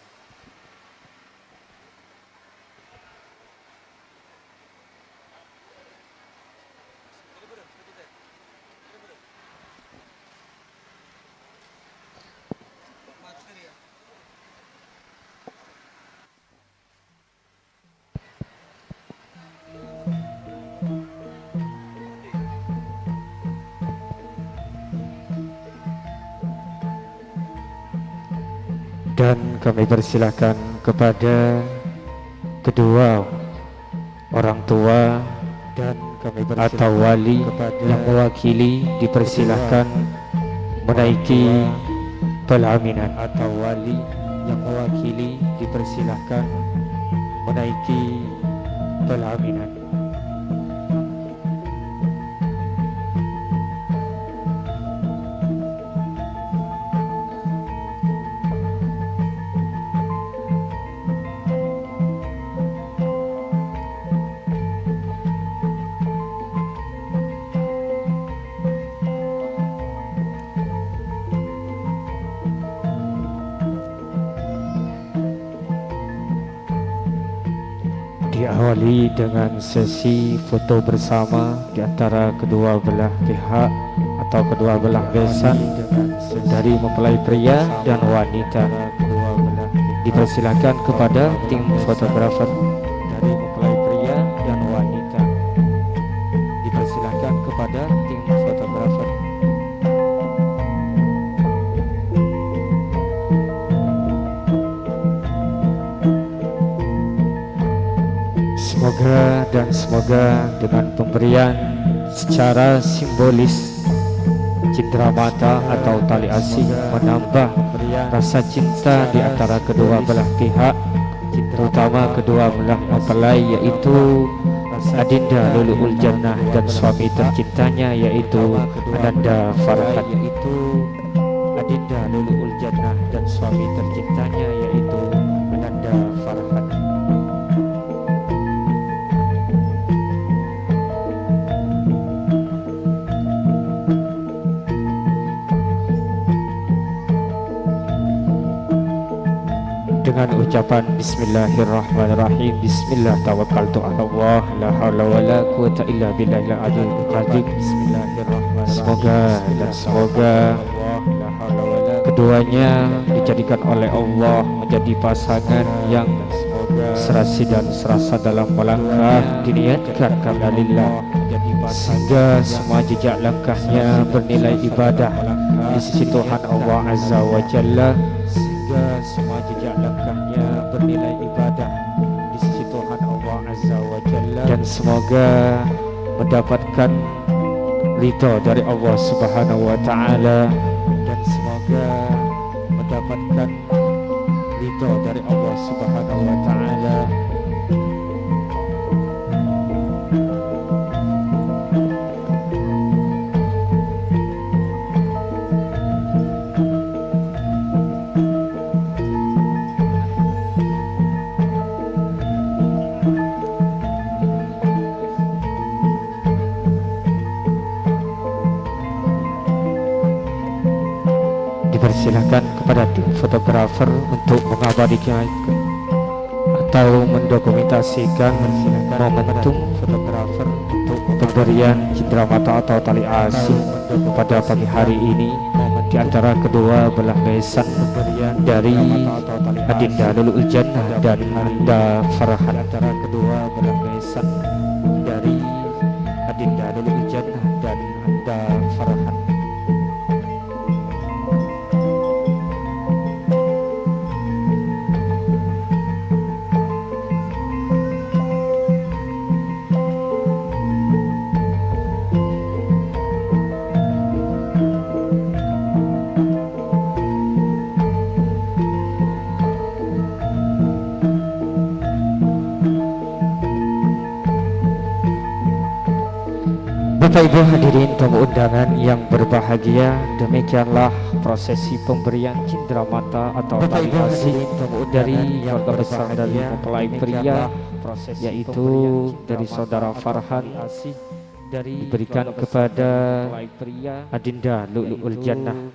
Dan kami persilakan kepada kedua orang tua atau wali yang mewakili, dipersilakan menaiki pelaminan. Atau wali yang mewakili, dipersilakan menaiki pelaminan. Diawali dengan sesi foto bersama di antara kedua belah pihak atau kedua belah besan dari mempelai pria dan wanita. Dipersilakan kepada tim fotografer. Dari mempelai pria dan wanita. Dipersilakan kepada tim fotografer. Semoga dan semoga dengan pemberian secara simbolis cindramata atau tali asih menambah rasa cinta di antara kedua belah pihak, terutama kedua belah mempelai, yaitu Adinda Lulu'ul Jannah dan suami tercintanya, yaitu Ananda Farhan. Adinda Lulu'ul Jannah dan suami tercintanya, yaitu Ananda Farhan. Dengan ucapan bismillahirrahmanirrahim, bismillah tawakkaltu 'alallah, la haula wala quwwata illa billahil aliyil azim. Bismillahirrahmanirrahim. Semoga dan semoga keduanya dijadikan oleh Allah menjadi pasangan yang serasi dan serasa dalam melangkah diniatkan karena lillah, sehingga semua jejak langkahnya bernilai ibadah di sisi Tuhan Allah Azza wa Jalla, sehingga semua jejak langkahnya bernilai ibadah di sisi Tuhan Allah Azza wa Jalla, dan semoga mendapatkan ridho dari Allah Subhanahu wa Ta'ala, dan semoga mendapatkan ridho dari Allah Subhanahu wa Ta'ala. Dipersilakan kepada tim fotografer untuk mengabadikan atau mendokumentasikan momentum pemberian cindramata atau tali asih pada pagi hari ini di antara kedua belah besan dari Adinda Lulu'ul Jannah dan Anda Farhan. Antara kedua belah besan dari Adinda Lulu'ul Jannah dan Anda Farhan. Bapak Ibu hadirin tamu undangan yang berbahagia, demikianlah prosesi pemberian cindramata atau tali asih dari keluarga besar dari mempelai pria, yaitu dari saudara Farhan, diberikan kepada Adinda Lu'lu'ul Jannah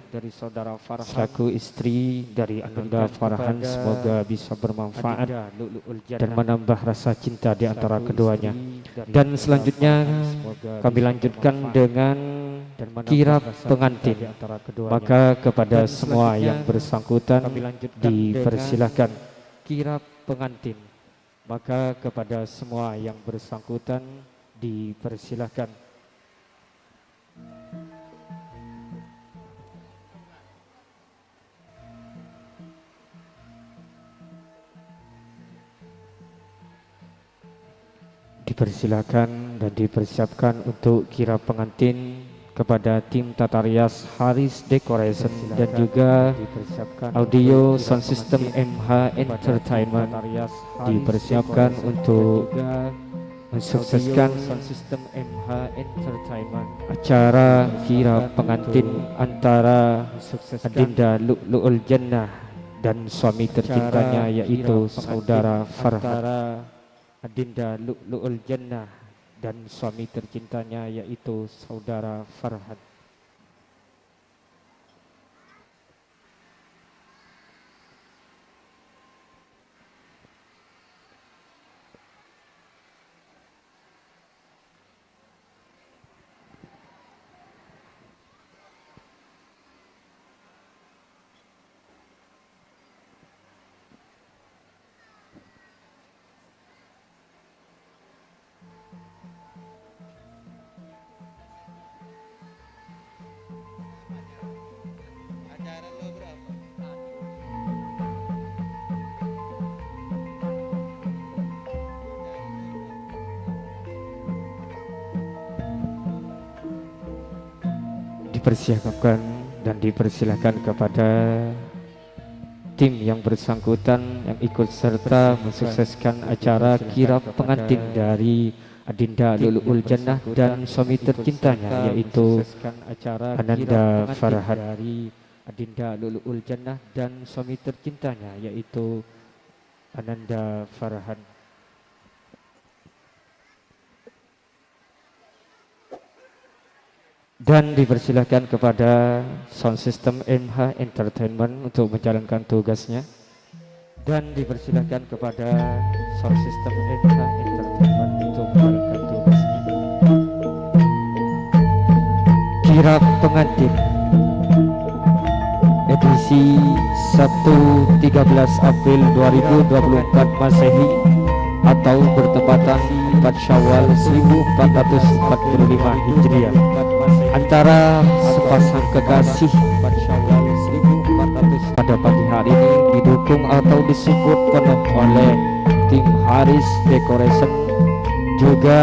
selaku istri dari Adinda Farhan. Semoga bisa bermanfaat dan menambah rasa cinta di antara keduanya. Dan selanjutnya kami lanjutkan dengan kirap pengantin. Maka kepada semua yang bersangkutan dipersilakan. Kirap pengantin. Maka kepada semua yang bersangkutan dipersilakan. Dipersilakan dan dipersiapkan untuk kirap pengantin kepada tim tata rias Haris Decoration dan juga audio sound system M H Entertainment. Dipersiapkan untuk mensukseskan acara kirap pengantin antara Adinda Lu'lu'ul Jannah dan suami tercintanya, yaitu saudara Farhan. Adinda Lu'lu'ul Jannah dan suami tercintanya, yaitu saudara Farhan. Dipersiapkan dan dipersilakan kepada tim yang bersangkutan yang ikut serta mensukseskan acara kirap pengantin dari Adinda Lu'lu'ul Jannah dan suami tercintanya, yaitu Ananda Farhan. Adinda Lu'lu'ul Jannah dan suami tercintanya, yaitu Ananda Farhan. Dan dipersilakan kepada sound system M H Entertainment untuk menjalankan tugasnya. Dan dipersilakan kepada sound system M H Entertainment untuk menjalankan tugasnya. Kirap pengantin edisi Sabtu tiga belas April dua ribu dua puluh empat Masehi atau bertepatan empat Syawal seribu empat ratus empat puluh lima Hijriah, antara sepasang kekasih pada pagi hari ini didukung atau disupport penuh oleh tim Haris Decoration, juga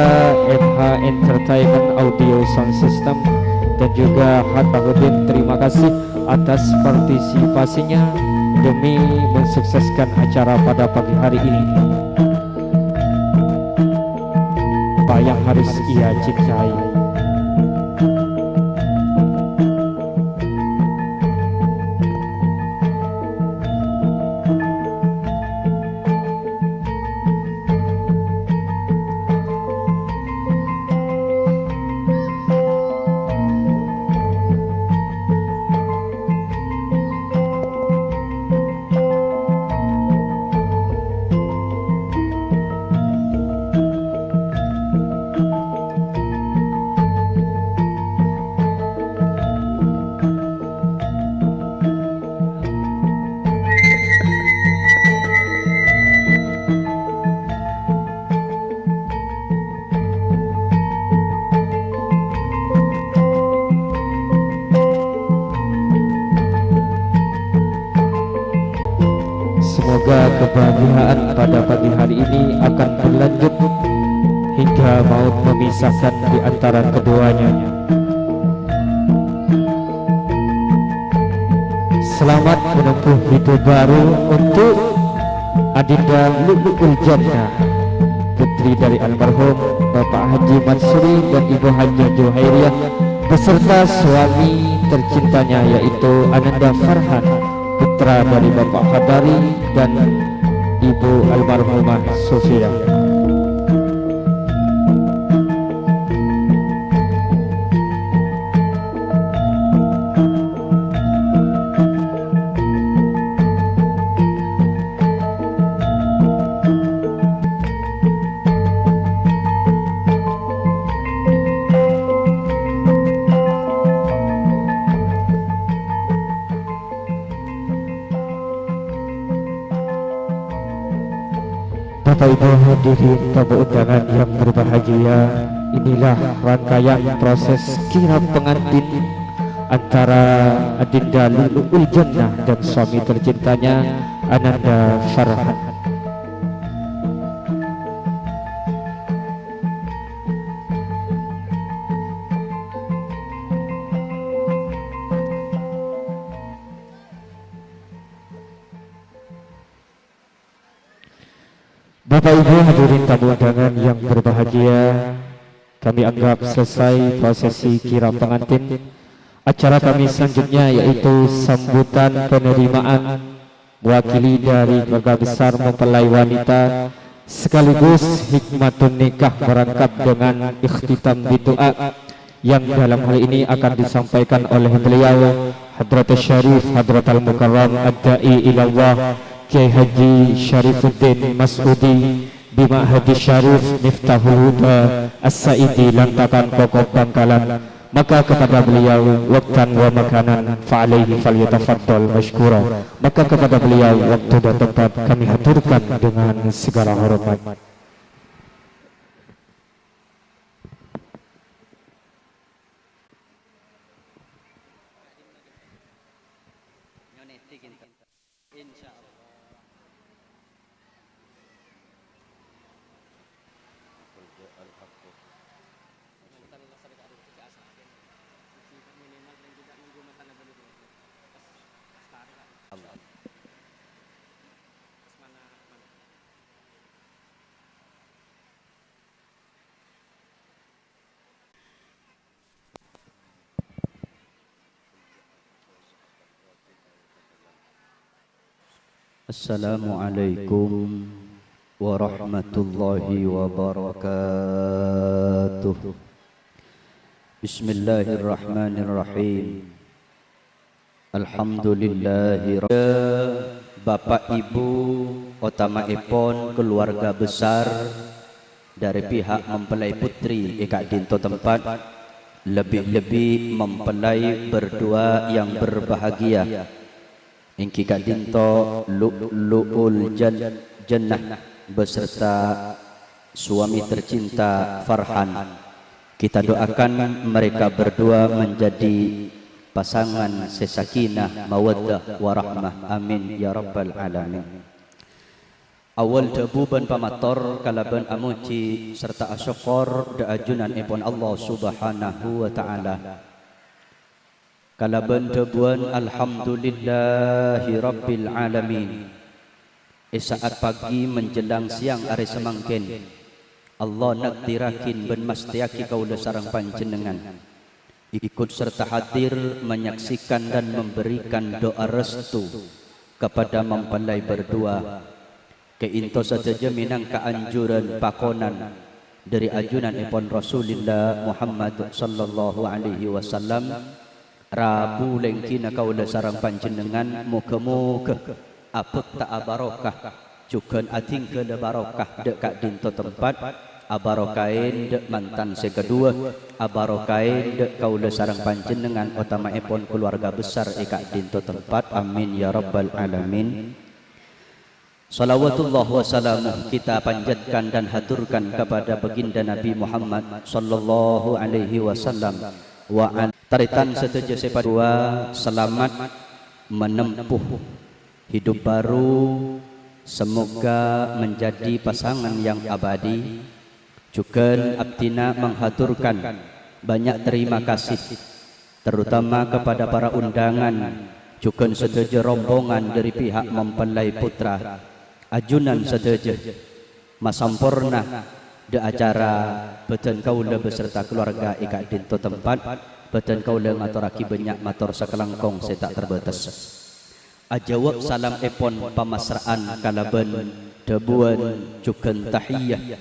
M H Entertainment Audio Sound System, dan juga Hatta Hudin. Terima kasih atas partisipasinya demi mensukseskan acara pada pagi hari ini. Apa yang harus ia cintai? Semoga kebahagiaan pada pagi hari ini akan berlanjut hingga maut memisahkan di antara keduanya. Selamat menempuh hidup baru untuk Adinda Lu'lu'ul Jannah, Istri dari almarhum Bapak Haji Mansuri dan Ibu Hajah Juhairiyah beserta suami tercintanya, yaitu Ananda Farhan, putra dari Bapak Hadari dan Ibu almarhumah Sofia. Bapak Ibu hadirin tamu undangan yang berbahagia, inilah rangkaian proses kirap pengantin antara Adinda Lulu'ul Jannah dan suami tercintanya, Ananda Farhan. Bapak Ibu hadirin tamu undangan yang berbahagia, kami anggap selesai prosesi kirap pengantin. Acara kami selanjutnya yaitu sambutan penerimaan mewakili dari keluarga besar mempelai wanita sekaligus hikmatun nikah merangkap dengan ikhtitam bidu'a, yang dalam hal ini akan disampaikan oleh beliau, Hadratus Syarif Hadratal Mukarram Ad-Da'i Ilallah, Kiai Haji Syarifuddin Mas'udi, di Ma'hadi Syarif Miftahul Huda As-Sa'idi, Lantakan Kokop, Bangkalan. Maka kepada beliau waktan wa makanan, fa alaihi falyatafaddal masykura. Maka kepada beliau waktu dan tempat kami haturkan dengan segala hormat. Assalamualaikum warahmatullahi wabarakatuh. Bismillahirrahmanirrahim. Alhamdulillahi. Bapak Ibu, otama'èpon keluarga besar dari pihak mempelai putri è ka'dinto tempat, lebih-lebih mempelai berdua yang berbahagia, èngghi ka'dinto Lu'lu'ul Jan-, Jannah beserta suami tercinta Farhan. Kita doakan mereka berdua menjadi pasangan sè sakinah, mawaddah, warahmah. Amin ya rabbal alamin. Awal dhâbu bân pamator kalabân amojhi sarta asokkor dâ' ajunanèpon Allah Subhanahu wa Ta'ala. Kalabân dhâbuwân, "Alhamdulillahi Rabbil Alamin." È sa'at pagi menjelang siang arè samangkèn, Allah nakdirraghi bân mastèyaghi kaulâ sareng panjhennengngan ikut serta hadir menyaksikan dan memberikan doa restu kepada mempelai berdua. Ka'dinto sadhâjâ mènangka anjuran pakonan dâri ajunanèpon Rasulillah Muhammad sallallahu alaihi wasallam. Rabu lèngghina kaulâ sareng panjhennengngan, moghâ-moghâ abhâkta abarokah, jhughân adhingghâlâ barokah dâ' ka'dinto tempat, abarokaèn dâ' mantan sè kaduwâ, abarokaèn dâ' kaulâ sareng panjhennengngan, otama'èpon keluarga besar è ka'dinto tempat. Amin ya rabbal alamin. Shalawatullah wa salamuh kita panjatkan dan haturkan kepada baginda Nabi Muhammad sallallahu alaihi wasallam wa al-, tarètan sadhâjâ sè padâ, selamat menempuh hidup baru, semoga menjadi pasangan yang abadi. Jhughân abdhina menghaturkan banyak terima kasih terutama kepada para undangan, jhughân sadhâjâ rombongan dâri pihak mempelai putra, ajunan sadhâjâ, masamporna Dâ' acara bâdân kaulâ beserta keluarga è ka'dinto tempat, bâdân kaulâ ngatorraghi bânnya' mator sakalangkong sè ta' terbâtes. Ajâwâb salamèpon pamasra'an kalabân dhâbuwân jhughân tahiyah.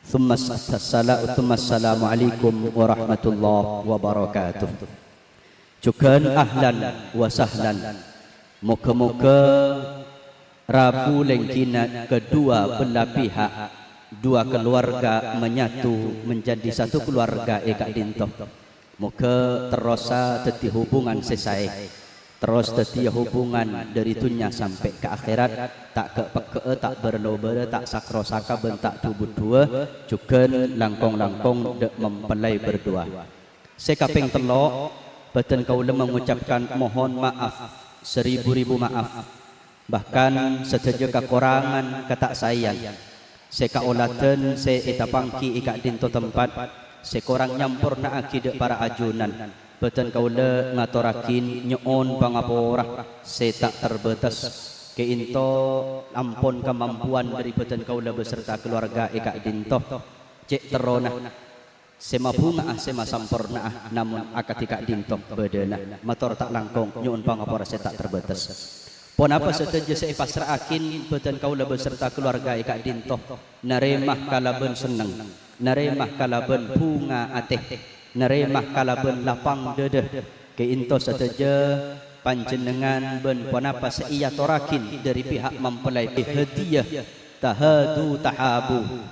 Tsummas-, sala-, tsummassalamualaikum warahmatullahi wabarakatuh. Jhughân ahlan wa sahlan. Moghâ-moghâ rabu lèngghina kedua belah pihak, dua keluarga menyatu menjadi satu keluarga è ka'dinto. Moghâ terrosa dhâddhi hubungan sè saè, terros dhâddhiyâ hubungan dhâri dhunnya sampè' ka akhèrat, ta' ghâ'-peggâ'â, ta' bârâ-lobârâ, ta' sakro-saka bân ta' du-budhuwâ, jhughân langkong-langkong dâ' mempelai berdua. Sè kapèng tello', bâdân kaulâ mengucapkan mohon maaf, seribu-ribu maaf. Bahkan sadhâjâ kakorangan, kata'saèyan sè kaoladhân sè ètapangghi è ka'dinto tempat, sè korang nyamporna'aghi dâ' para ajunan, bâdân kaulâ ngatorraghi nyo'on pangapora sè ta' terbâtes. Ka'dinto ampon kamampowan dhâri bâdân kaulâ beserta keluarga è ka'dinto, cè' terrona. Sè mabhunga'a, sè masamporna'a, namong akadhi ka'dinto bâdâna. Mator ta' langkong, nyo'on pangapora sè ta' terbâtes. Ponapa sadhâjâ sè èpassra'aghi bâdân kaulâ beserta keluarga è ka'dinto, narèma kalabân senneng, narèma kalabân bhunga atè, narèma kalabân lapang dâdâ. Ka'dinto sadhâjâ panjhennengngan bân ponapa sè èyatorraghi dhâri pihak mempelai, hadiyah, tahadu tahabu.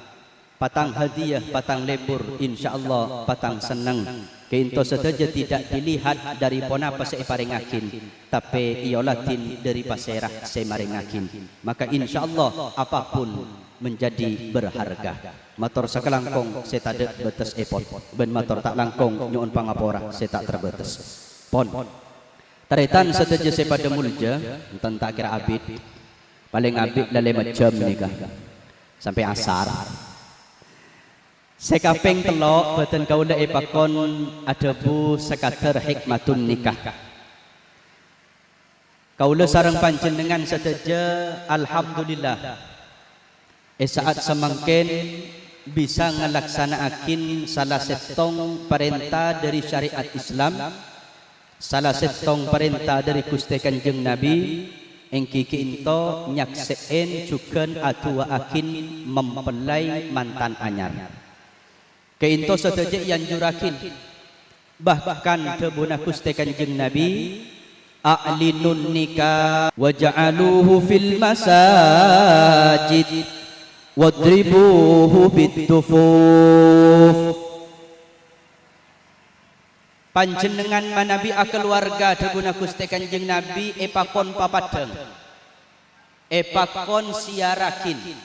Patang hadiyah, patang lebur, insyaallah patang senneng. Ka'dinto sadhâjâ tidak dilihat dhâri ponapa sè èparèngaghi, tapè èoladhi dhâri pasèra sè marèngaghi. Maka insyaallah apapun menjadi berharga. Mator sakalangkong sè tadâ' bâtessèpon, bân mator ta' langkong nyo'on pangapora sè ta' terbâtes. Pon. Tarètan sadhâjâ sè padâ molja, enten ta' kèra abit. Palèng abit la lèma jam nèka. Sampè' asar. Sè kapèng tello', bâdân kaulâ èpakon adhâbu sakadâr hikmatun nikah. Kaulâ sareng panjhennengngan sadhâjâ, alhamdulillah, è sa'at samangkèn bisa ngalaksana'aghi sala sèttong parènta dhâri syariat Islam, sala sèttong parènta dhâri Ghustè Kanjeng Nabi, èngghi ka'dinto nyaksè'è jhughân adu'a'aghi mempelai mantan anyar. Ka'dinto sadhâjâ èanjurraghi. Bahkan dhâbuna Ghustè Kanjeng Nabi, "A'linun nikah waj'aluhu fil masajid wadribuhu bid dufuf." Panjhennengngan manabi akaluwarga, dhâbuna Ghustè Kanjeng Nabi, èpakon papaddhâng, èpakon siyarraghi,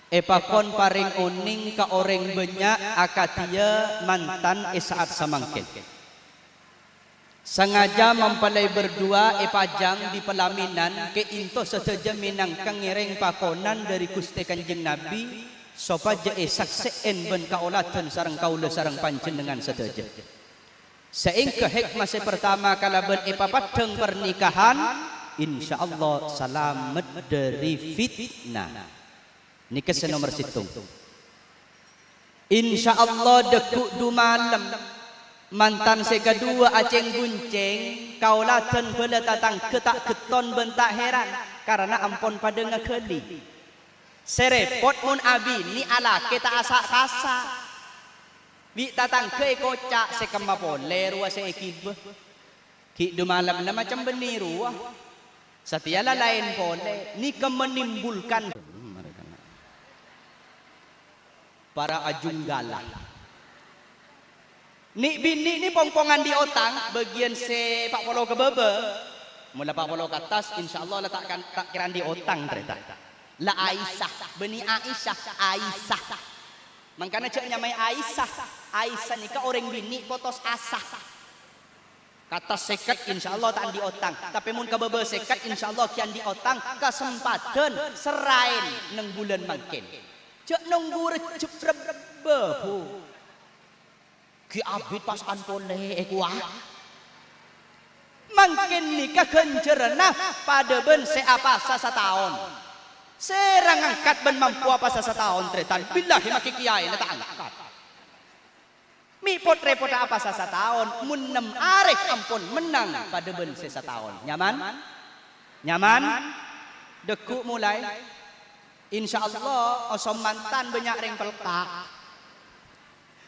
èpakon parèng onèng ka orèng bânnya' akadhiyâ mantan è sa'at samangkèn. Sangajâ mempelai berdua èpajâng di pelaminan, ka'dinto sadhâjâ mènangka ngèrèng pakonan dhâri Ghustè Kanjeng Nabi, sopajâ èsaksè'è bân kaoladhân sareng kaulâ sareng panjhennengngan sadhâjâ. Saèngghâ hikmah sè partama kalabân èpapaddhâng parnikahan, insyaallah salamet dhâri fitnah. Nèka sè nomer sèttong. Insyaallah dhâggu' dumalem, mantan sè kaduwâ acèng-goncèng, kaoladhân bhâlâ tatangghâ ta' ghetton bân ta' hèran, karana ampon padâ ngaghâli. Sè rèpot mon abinè alakè ta' asa'-kasa'. Bi' tatangghâ èkoca', "Sè kemma polè rowa sè èghibâ." Ghi' dumalemma macem bânnè rowa. Satèya la laèn polè, nèka menimbulkan para ajunggala. Nè'-binè' nè pong-pong andi' otang, bâgiyân sè pa' polo ka bâbâ. Mon la pa' polo ka attas, insyaallah la ta' kan, ta' kèra andi' otang, tarètan. La Aisyah, bânnè Aisyah, Aisyah. Mangkana jhâ' nyamaè Aisyah. Aisyah nèka orèng binè' potos asa. Ka attas sèket, insyaallah ta' andi' otang. Tapè mon ka bâbâ sèket, insyaallah ghi' andi' otang. Kasempadhân sè raèn neng bulân mangkèn. Jhâ' nongghu Rejjeb rebbhâ, Bu. Ghi' abit pas an polè èkowa. Mangkèn nèka ghânjhârânna padâ bân sè apasa sataon. Sèra ngangkat bân mampowa pasa sataon, tarètan? Billahi, makè kèyaèna ta' angkat. Mè' pot-rèpotta pasa sataon, mon nem arè ampon mennang padâ bân sè sataon. Nyaman? Nyaman? Dâggu' molaè. Insyaallah, osom mantan bânnya' rèng pelka'.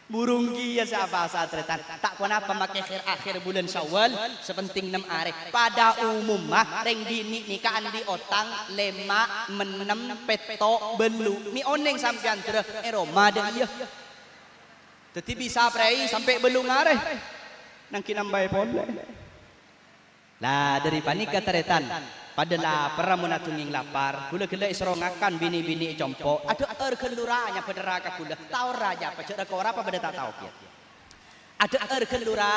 Burung kèya sè apasa, tarètan. Ta' ponapa makè akhèr-akhèr bulân Syawal, sè pentèng nem arè. Padâ omomma, rèng binè' nèka andi' otang lèma', mennèm, pètto', bâllu'. Mè' onèng sampèyan, dârâ, è roma dâ' iyâ. Dâddhi bisa prèi sampè' bâllu' ngarè. Nangghing nambâi polè. La, dhâri panèka, tarètan, padâ laparra mon adhungngèng lapar, ghulâ ghellâ' èsoro ngakan binè-binè è compo', adhâ'âr ghâllu ra nyabâ dârâ ka ghulâ, taor ra jâ' pajâ' ra kora apa bâdâ ta' tao kèya. Adhâ'âr ghâllu ra,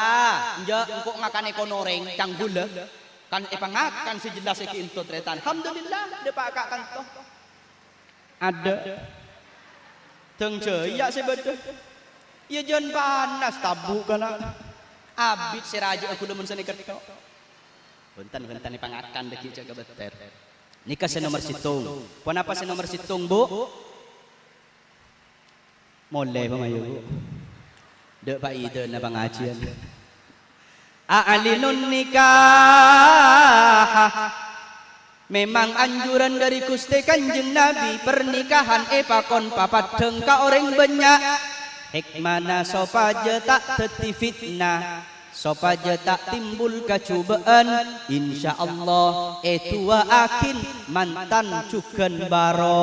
enjâ' engko' ngakanè konorèng cang ghulâ, kan èpangakan sè jellas è ghi' ènto, tarètan. Alhamdulillah, dâpa' ka kanto. Adâ'. Dâng jâiyâ sè bâdâ. Iyâ jân panas, tabu' kana'. Abit sè rajâ'â ghulâ mon sanè ketto'. Bhunten, bhunten, èpangakan dâggi' jâ' kabâter. Nèka sè nomer sèttong. Ponapa sè nomer sèttong, Bu? Molè, pamayu, Bu. Dâ' paidâna pangajiyân. A'linun nikah. Memang anjuran dhâri Ghustè Kanjeng Nabi, pernikahan èpakon papaddhâng ka orèng bânnya'. Hikmana sopajâ ta' dhâddhi fitnah, sopajâ ta' timbul kajhubâ'ân. Insyaallah, èduwâ'aghin mantan jhughân bâro.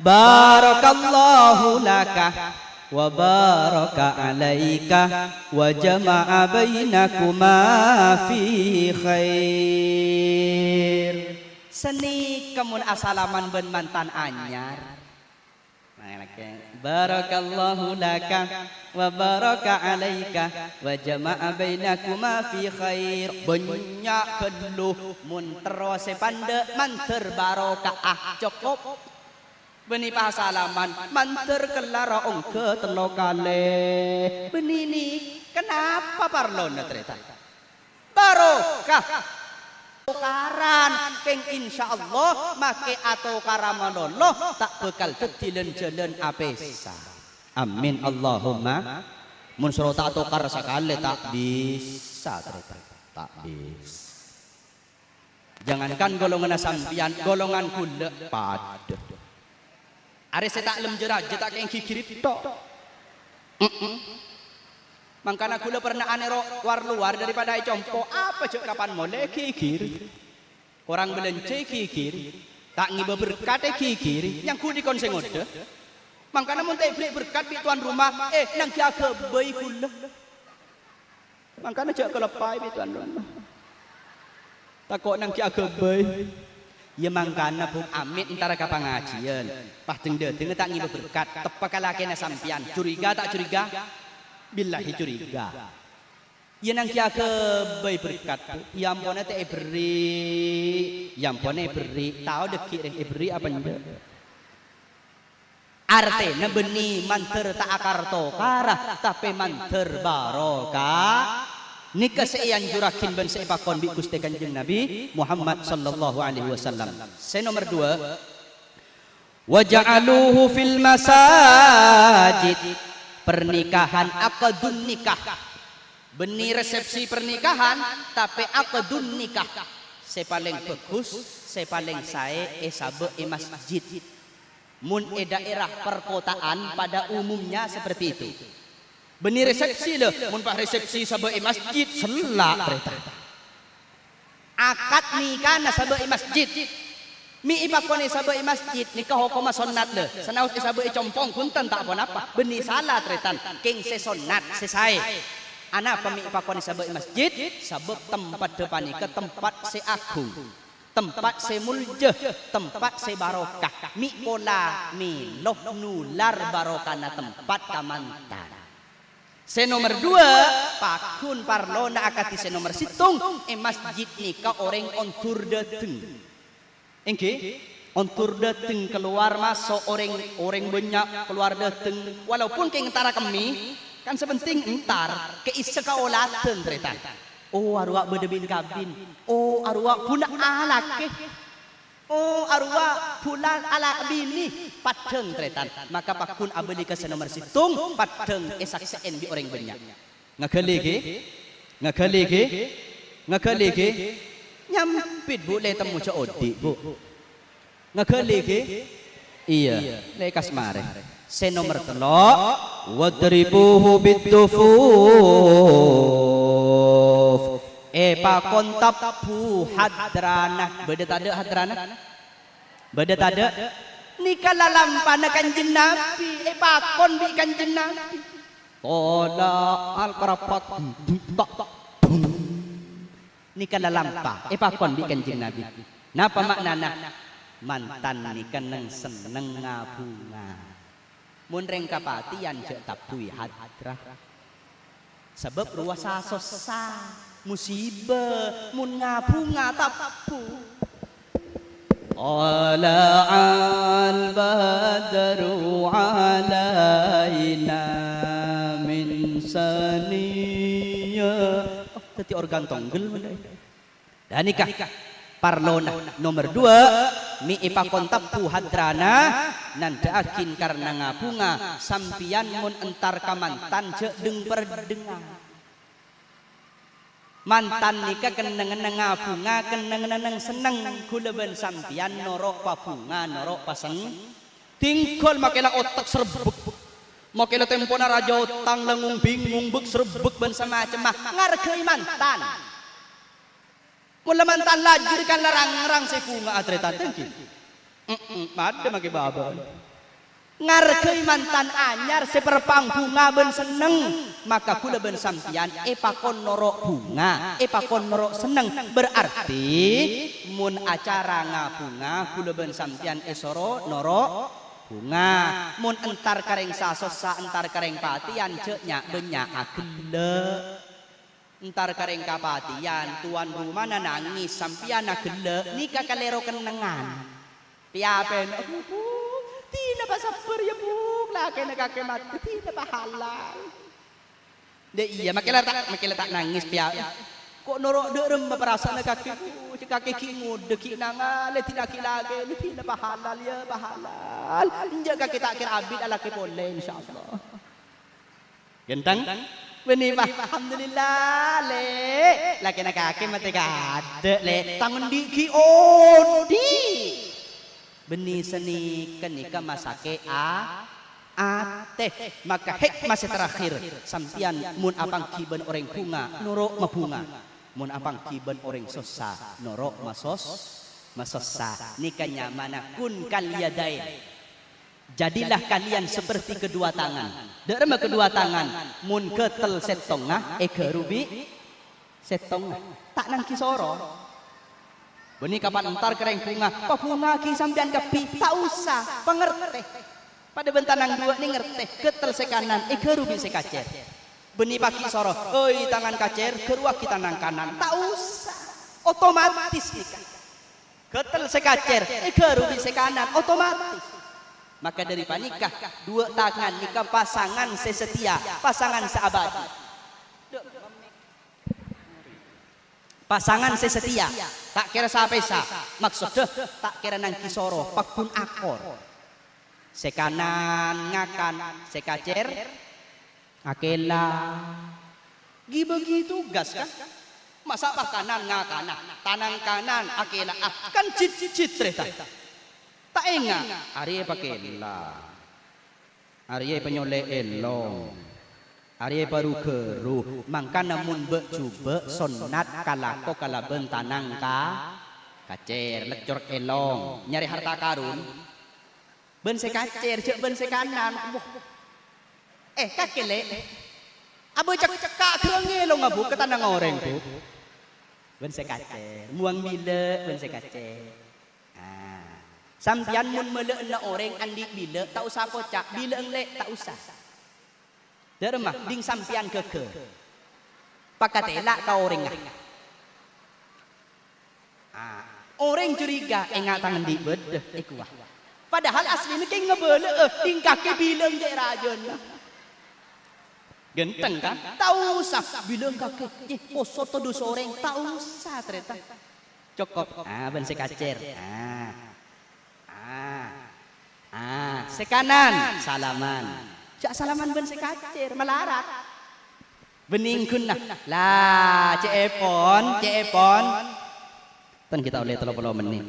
Barakallahu laka wa baraka alaika wa jama'a bainakuma fi khair. Sanèka mon asalaman bân mantan anyar. Barakallahu laka wa baraka alaika wa jama'a bainakuma fi khair. Bânnya' ghâllu, mon terro sè pandâ' mandhâr barokah, cokop. Bânnè pasalaman, mandhâr kellarra ongghâ tello kalè. Bânnè nè, kenapa parlona, tarètan? Barokah. Tokaran, kèng insyaallah makè atokara malolo ta' bhâkal dhâddhi lan-jhâlân apèsa. Amin, Allahumma. Mon soro ta' atokar sakalè, ta' bisa, tarètan. Ta' bisa. Jangankan golonganna sampèyan, golongan ghulâ padâ. Arè sè ta' lem-jhârâjâ ta' kèng èghighiri tok. Mm-mm. Mangkana ghulâ pernah anèro war-lowar daripada è compo', apa jhâ' kapan molè èghighiri. Korang bâlânjhâ èghighiri, ta' ngèbâ berkat èghighiri, nyangghu dhikon sè ngodâ. Mangkana mon ta' èberri' berkat bi' towan roma, eh, nangghiyâ aghâbây ghulâ. Mangkana jhâ' kaloppaè bi' towan roma. Tako' nangghiyâ aghâbây. Iyâ mangkana, Bu, amèt entara ka pangajiyân. Pas dhâng-dhâdhângnga ta' ngèbâ berkat, teppa ka lakèna sampèyan. Curiga ta' curiga? Billahi curiga. Iyâ nangghiyâ aghâbây berkat, Bu. Iyâ amponna ta' èberri'. Iyâ amponna èberri'. Tao dhâggi' rè, èberri' apa enjâ'? Artèna bânnè mandhâr ta' akar-tokara, tapè mandhâr barokah. Nèka sè èanjurraghi bân sè èpakon bi' Ghustè Kanjeng Nabi Muhammad sallallahu alaihi wasallam. Sè nomer duwâ', "Wa ja'aluhu fil masajid." Pernikahan, akadun nikah. Bânnè resepsi pernikahan, tapè akadun nikah. Sè palèng bhâghus, sè palèng saè èsabâ' è masjid. Mon è daerah perkotaan pada umumnya seperti itu. Bânnè resepsi, lho, mon pas resepsi sabâ' è masjid, sella', tarètan. Akad nikana sabâ' è masjid. Mè' èpakon èsabâ' è masjid, nèka hokomma sonnat, lho. Sanaos èsabâ' è compo', bhunten, ta' ponapa. Bânnè sala, tarètan. Kèng sè sonnat, sè saè. Anapa mè' èpakon èsabâ' è masjid? Sabâb tempatta panèka tempat sè aghung. Tempat sè molja, tempat sè barokah. Mè' pola mèlo nular barokana tempat ka mantan. Sè nomer duwâ', paggun parlona akadhi sè nomer sèttong, è masjid nèka orèng ondur dâteng. Èngghi, ondur dâteng kalowar maso' orèng, orèng bânnya' kalowar dâteng. Walaupun kèng entara kemmè, kan sè pentèng entar, kè issa kaoladhân, tarètan. Oh, arowa bâdâ bin-kabin. Oh, arowa buna alakè. Oh, arowa bulân ala binè paddhâng, tarètan. Maka pagghun abâli ka sè nomer sèttong, paddhâng èsaksè'è bi' orèng bânnya'. Ngaghâli, ghi? Ngaghâli, ghi? Ngaghâli, ghi? Nyampèt, Bu, lè temmo jhâ' odi', Bu. Ngaghâli, ghi? Iyâ, lèkas marè. Sè nomer tello', wadribuhu biddufuf. Èpakon tabbhu hadrana. Bâdâ tadâ' hadrana? Bâdâ tadâ'? Nèka lalampana Kanjeng Nabi, èpakon bi' Kanjeng Nabi. Tola al-karapat. Nèka lalampa, èpakon bi' Kanjeng Nabi. Napa ma'nana? Mantan nèka neng-senneng ngabhunga. Mon rèng kapatèyan jhâ' tabbhuwi hadra. Sabâb rowa sa-, sossa, musibâ, mon ngabhunga tabbhu. Tala'al badru alaina min saniyya. Oh, dhâddhi organ tonggel, mon dâ' Ghânèka parlona. Nomer duwâ', mè' èpakon tabbhu hadrana, nandhâ'aghin karna ngabhunga, sampèyan mon entar ka mantan jhâ' dheng-perdhengnga. Mantan nèka kennengnganna ngabhunga, kennengnganna neng-senneng. Ghulâ bân sampèyan noro' pabhunga, noro' pasen-, Dhinggâl makè la otak serebbek. Makè la tempona rajâ otang, la ngung-bingung, bek-serebbek bân samacemma. Ngarghâi mantan. Mon la mantan lajhâr kan la rang-rang sè bhunga atrètan, èngghi? Mm-mm, padâ makè bâbâ. Ngarghâi mantan anyar sè parpa'na bhunga bân senneng. Maka ghulâ bân sampèyan èpakon noro' bhunga, èpakon noro' senneng. Berarti, mon acara ngabhunga, ghulâ bân sampèyan èsoro noro' bhunga. Mon entar ka rèng sa-, sossa, entar ka rèng patèyan, jhâ' nya'-bânnya' aghellâ'. Entar ka rèng kapatèyan, towan romana nangès, sampèyan aghellâ', nèka kalèro kennengngan. Pèyapèna, "Aduh, Bu, dinah pasabbhâr, yâ, Bu, lakèna kakè matè, dinah pahalal." Dâ' iyâ, makè la ta', makè la ta' nangès, pèya-, ko' noro' dâ' remma parasaanna kakè, Bu, jhâ' kakè ghi' ngodâ, ghi' nangalè, dinah ghi' lakèna, dinah pahalal, yâ, pahalal. Enjâ' kakè ta' kèra abit alakè polè, insyaallah. Ghânteng? Bânnè, Pak. Alhamdulillah, Lè'. Lakèna kakè matè kaadâ', Lè'. Tang andi' ghi' odi'. Bânnè sanèka nèka masakè' a-, atè. Maka hikmah sè terakhir, sampèyan mon apangghi bân orèng bhunga, noro' mabhunga. Mon apangghi bân orèng sossa, noro' masos-, masossa. Nèka nyamana kun kal yadain. Jadilah kalian seperti kedua tangan. Dâ' remma kedua tangan, mon ghâtel sèttongnga èghâru bi' sèttongnga. Ta' nangghi soro. Bânnè kapan entar ka rèng bhunga, pabhunga'aghi sampèyan kabbhi, ta' osa, pangartè. Padâ bân tanang duwâ' nè ngartè, ghâtel sè kanan èghâru bi' sè kacèr. Bânnè paghi' soro, "Oi, tangan kacèr, ghâruwâghi tanang kanan." Ta' osa. Otomatis nèka. Ghâtel sè kacèr èghâru bi' sè kanan, otomatis. Maka dâri panèka, duwâ' tangan nèka pasangan sè setia, pasangan sè abadi. Pasangan sè setia, ta' kèra sa-pèsa. Maksoddhâ, ta' kèra nangghi soro, pagghun akor. Sè kanan ngakan, sè kacèr akèla. Ghi-bâghi tugas, kan? Masa' pas kanan ngakana, tanang kanan akèla'a, kan jit-jit, tarètan. Ta' enga', arèya èpakèla. Arèya èpanyolè èlong. Arèya èparu-ghâru. Mangkana mon bâ' jhubâ' sonnat kalako kalabân tanang ka-, kacèr, leccor èlong. Nyarè harta karun. Bân sè kacèr, jhâ' bân sè kanan. Wah. Eh, kakè, Lè'. Abâ' cek-, cekka' ghârângè lo ngabu ka tanang orèng, Bu. Bân sè kacèr. Muwang bilâ', bân sè kacèr. Ah. Sampèyan mon mèla'ana orèng andi' bilâ', ta' osa koca', "Bilâ'eng, Lè'," ta' osa. Dâ' remma, ding sampèyan ghâghâr. Pakatèla' ka orèngnga. Ah, orèng curiga, enga' tang andi' bâdâ, èkowa. Padahal asline kèng ngabâlâ'â, ding kakè bilâ'eng cè' rajâna. Ghânteng, kan? Ta' osa bilâ'eng kakè, "Yè, poso todus orèng." Ta' osa, tarètan. Cokop. Ah, bân sè kacèr. Ah. Ah. Ah, sè kanan, salaman. Jhâ' salaman bân sè kacèr, malarat. Bânnè èngghuna. La, cè'èpon, cè'èpon. Ten kita olle tello polo mennit.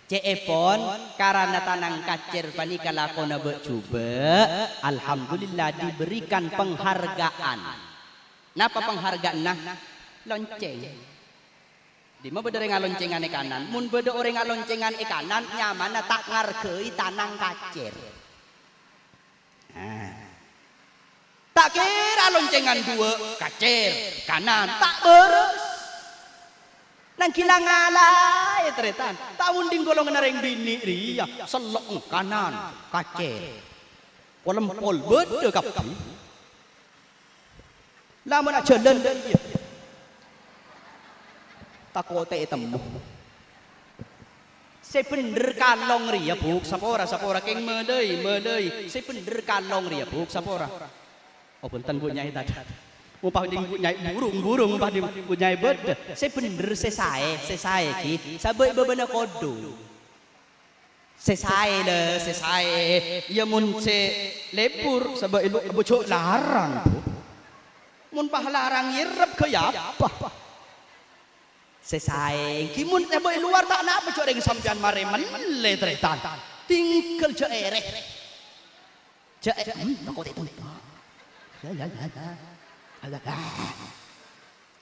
Cè'èpon, karana tanang kacèr panèka lakona bâ'-jhubâ', alhamdulillah diberikan penghargaan. Napa penghargaanna? Loncèng. Dimma bâdâ orèng aloncèngan è kanan? Mon bâdâ orèng aloncèngan è kanan, nyamana ta' ngarghâi tanang kacèr. Nah. Ta' kèra aloncèngan duwâ', kacèr, kanan, ta' bârâs. Nangghing la ngalaè, tarètan. Ta' onḍing golonganna rèng binè' rèya, sellèng kanan, kacèr. Polèmpol bâdâ kabbhi. Lamon ajhâlân dâ' iyâ. Tako' ta' ètemmo. Sè bhendher kalong rèya, Bu', sapora, sapora, kèng malaè, malaè. Sè bhendher kalong rèya, Bu', sapora. Oh, bhunten, Bu' Nyai, tadâ'. Mompah ding Bu' Nyai burung, burung, mompah ding Bu' Nyai bâdâ. Sè bhendher sè saè, sè saè, ghi. Sabâ' è bâbâna kodhung. Sè saè, lè, sè saè. Iyâ, mon sè lebur, sabâ' è lu-, bâjâ larang, Bu'. Mon pas larang nyèrep ghâ' iyâ apa? Sè saè, ènggi mon sabâ' è lowar ta' napa, jhâ' rèng sampèyan marè mellè, tarètan. Tinggal jhâ' èrè. Jhâ' è-, hmm, tako' tètè.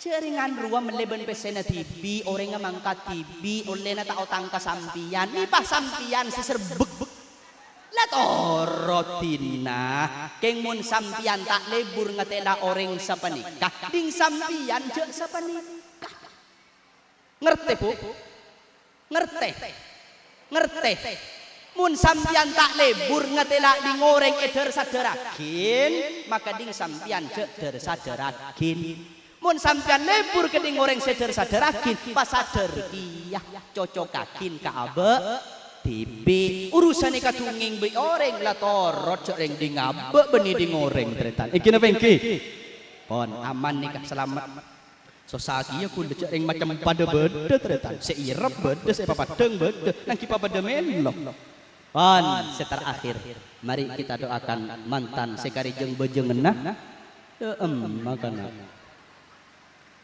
Jhâ' rèngan rowa mellè bân pèssèna dhibi', orèngnga mangkat dhibi', ollèna ta' otang ka sampèyan, nèpa sampèyan sè serbek. La toro' dinna, kèng mon sampèyan ta' lebur ngatèla orèng sapanèka, ding sampèyan jhâ' sapanèka. Ngartè, Bu'? Ngartè? Ngartè? Mon sampèyan ta' lebur ngatèla ding orèng èdhâr-sadhârraghin, maka ding sampèyan jhâ' dhâr-sadhârraghin. Mon sampèyan lebur ka ding orèng sè dhâr-sadhârraghin, pasadhâr kèya, cocokaghin ka abâ' dhibi'. Urusanna kadhungèng bi' orèng, la toro' jhâ' rèng ding abâ' bânnè ding orèng, tarètan. Ènggi napa ènggi? Pon, aman nèka, salamet. Sossa kèya ghulâ jhâ' rèng macem padâ bâdâ, tarètan. Sè irep bâdâ, sè papaddhâng bâdâ, nangghing papadâ mèlo. Pon, sè terakhir, mari kita doakan mantan sè karè jâng-bâjânganna. Dâ'em makana.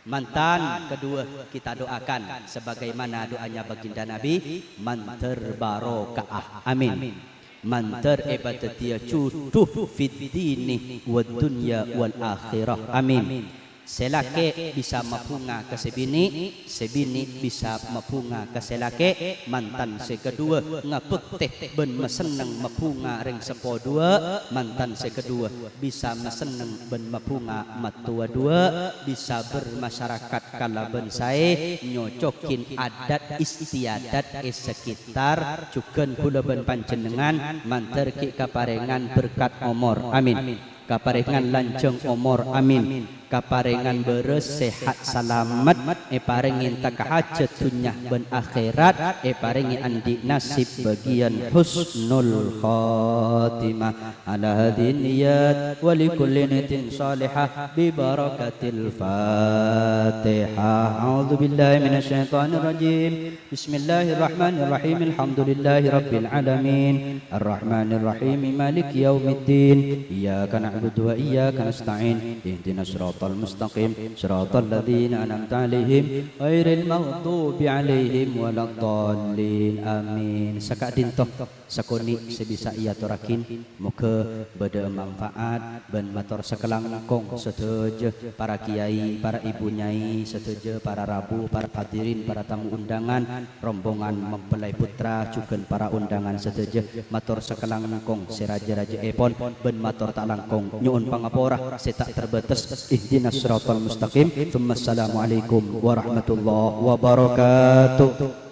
Mantan kedua kita doakan sebagaimana doanya baginda Nabi, mandhâr barokah. Amin. Mandhâr èpadhâddhiyâ jhudhu fid dini wad dunya wal akhirah. Amin. Sè lakè' bisa mabhunga ka sè binè', sè binè' bisa mabhunga ka sè lakè', mantan sè kedua ngabhâktè bân masenneng mabhunga rèng seppo duwâ', mantan sè kedua bisa masenneng bân mabhunga mattowa duwâ', bisa bermasyarakat kalabân saè, nyocoghin adat istiadat è sekitar, jhughân ghulâ bân panjhennengngan mandhâr ghi' kaparèngan berkat omor. Amin. Kaparèngan lanjhâng omor. Amin. Kaparèngan bârâs sehat salamet, èparèngè ènta ka hajhât dhunnya bân akhèrat, èparèngè anḍi' nasib bâgiyân husnul khotimah. Ala hadhihi niyat wa li kulli niyatin shalihah bi barakatil Fatihah. A'udzu billahi minasy syaithanir rajim. Bismillahirrahmanirrahim. Alhamdulillahi rabbil alamin. Arrahmanirrahim. Maliki yaumiddin. Iyyaka na'budu wa iyyaka nasta'in. Ihdinas siratal mustaqim. Siratal ladzina an'amta 'alaihim ghairil maghdubi 'alaihim waladdallin. Amin. Saka'ḍinto sakonè' sè bisa èyatorraghi. Moghâ bâḍâ manfaat bân mator sakalangkong sadhâjâ para kiai, para ibu nyai sadhâjâ, para rabu, para hadirin, para tamu undangan, rombongan mempelai putra, jhughân para undangan sadhâjâ. Mator sakalangkong sè rajâ-rajâèpon bân mator ta' langkong nyo'on pangapora sè ta' terbâtes. Ihdinas siratal mustaqim. Tsumma assalamualaikum warahmatullahi wabarakatuh.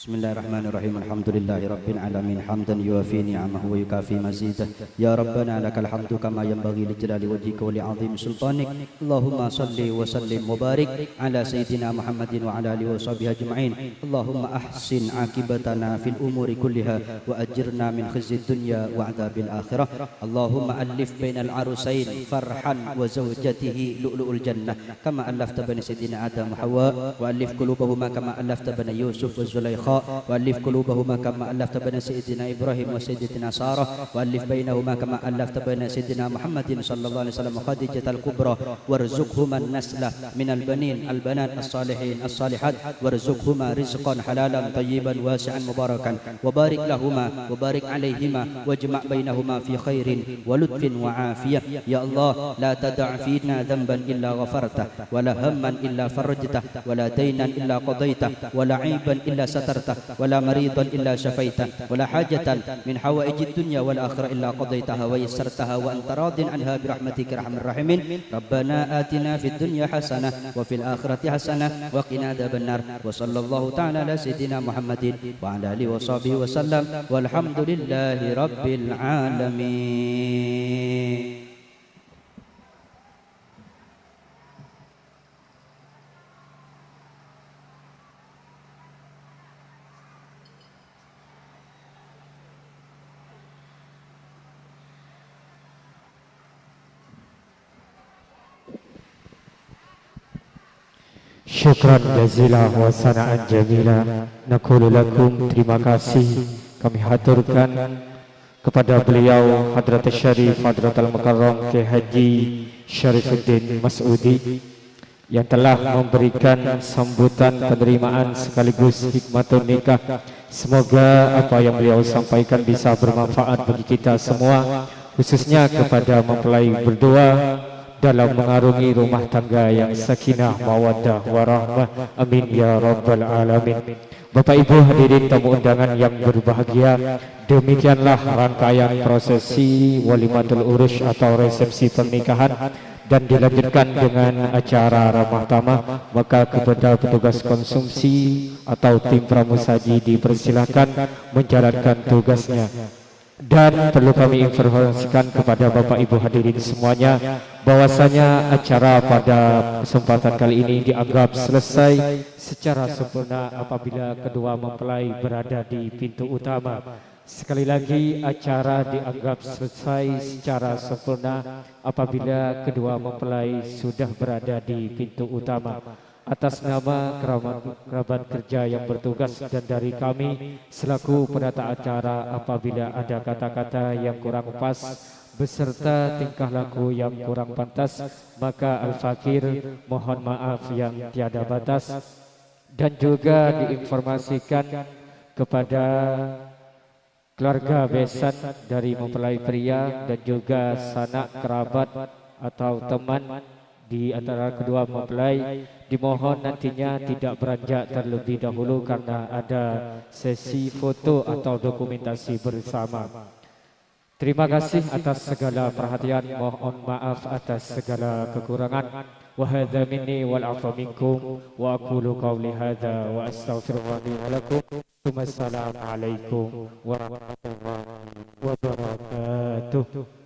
بسم الله الرحمن الرحيم. الحمد لله رب العالمين، حمدا يوافي نعمه ويكافي مزيده. يا ربنا لك الحمد كما ينبغي لجلال وجهك ولعظيم سلطانك. اللهم صل وسلم وبارك على سيدنا محمد وعلى آله وصحبه أجمعين. اللهم أحسن عاقبتنا في الأمور كلها وأجرنا من خزي الدنيا وعذاب الآخرة. اللهم ألف بين العروسين فرحا وزوجته لؤلؤ الجنة كما ألفت بين سيدنا آدم وحواء، وألف قلوبهما كما ألفت بين يوسف وزليخاء، وألف قلوبهما كما ألفت بين سيدنا إبراهيم وسيدتنا سارة، وألف بينهما كما ألفت بين سيدنا محمد صلى الله عليه وسلم وخديجة الكبرى، وارزقهما النسل من البنين البنات الصالحين الصالحات، وارزقهما رزقا حلالا طيبا واسعا مباركا، وبارك لهما وبارك عليهما واجمع بينهما في خير ولطف وعافية. يا الله، لا تدع فينا ذنبا إلا غفرته، ولا هما إلا فرجته، ولا دينا إلا قضيته، ولا عيبا إلا سترته، ولا مريضا إلا شفيته، ولا حاجة من حوائج الدنيا والآخرة إلا قضيتها ويسرتها وأنت راض عنها برحمتك يا أرحم الراحمين. ربنا آتنا في الدنيا حسنة وفي الآخرة حسنة وقنا عذاب النار. وصلى الله تعالى على سيدنا محمد وعلى آله وصحبه وسلم، والحمد لله رب العالمين. Syukran jazila wa sana'an jamila. Naqulu lakum, terima kasih kami haturkan kepada beliau, Hadratus Syarif Hadratal Mukarram Kiai Haji Syarifuddin Mas'udi, yang telah memberikan sambutan penerimaan sekaligus hikmatun nikah. Semoga apa yang beliau sampaikan bisa bermanfaat bagi kita semua, khususnya kepada mempelai berdua dalam mengarungi rumah tangga yang sakinah, mawaddah, warahmah. Amin ya rabbal alamin. Bapak Ibu hadirin tamu undangan yang berbahagia, demikianlah rangkaian prosesi walimatul urus atau resepsi pernikahan dan dilanjutkan dengan acara ramah tamah. Maka kepada petugas konsumsi atau tim pramusaji dipersilahkan menjalankan tugasnya. Dan perlu kami informasikan kepada Bapak Ibu hadirin semuanya, bahwasanya acara pada kesempatan kali ini dianggap selesai secara sempurna apabila kedua mempelai berada di pintu utama. Sekali lagi, acara dianggap selesai secara sempurna apabila kedua mempelai sudah berada di pintu utama. Atas nama kerabat, kerabat kerja yang bertugas dan dari kami selaku penata acara, apabila ada kata-kata yang kurang pas beserta tingkah laku yang kurang pantas, maka Al-Fakir mohon maaf yang tiada batas. Dan juga diinformasikan kepada keluarga besan dari mempelai pria dan juga sanak kerabat atau teman di antara kedua mempelai, dimohon nantinya tidak beranjak terlebih dahulu karena ada sesi foto atau dokumentasi bersama. Terima kasih atas segala perhatian, mohon maaf atas segala kekurangan. Wa hadza minni wal afwa minkum, wa aqulu qauli hadza wa astaghfirullah li wa lakum. Wassalamualaikum warahmatullahi wabarakatuh.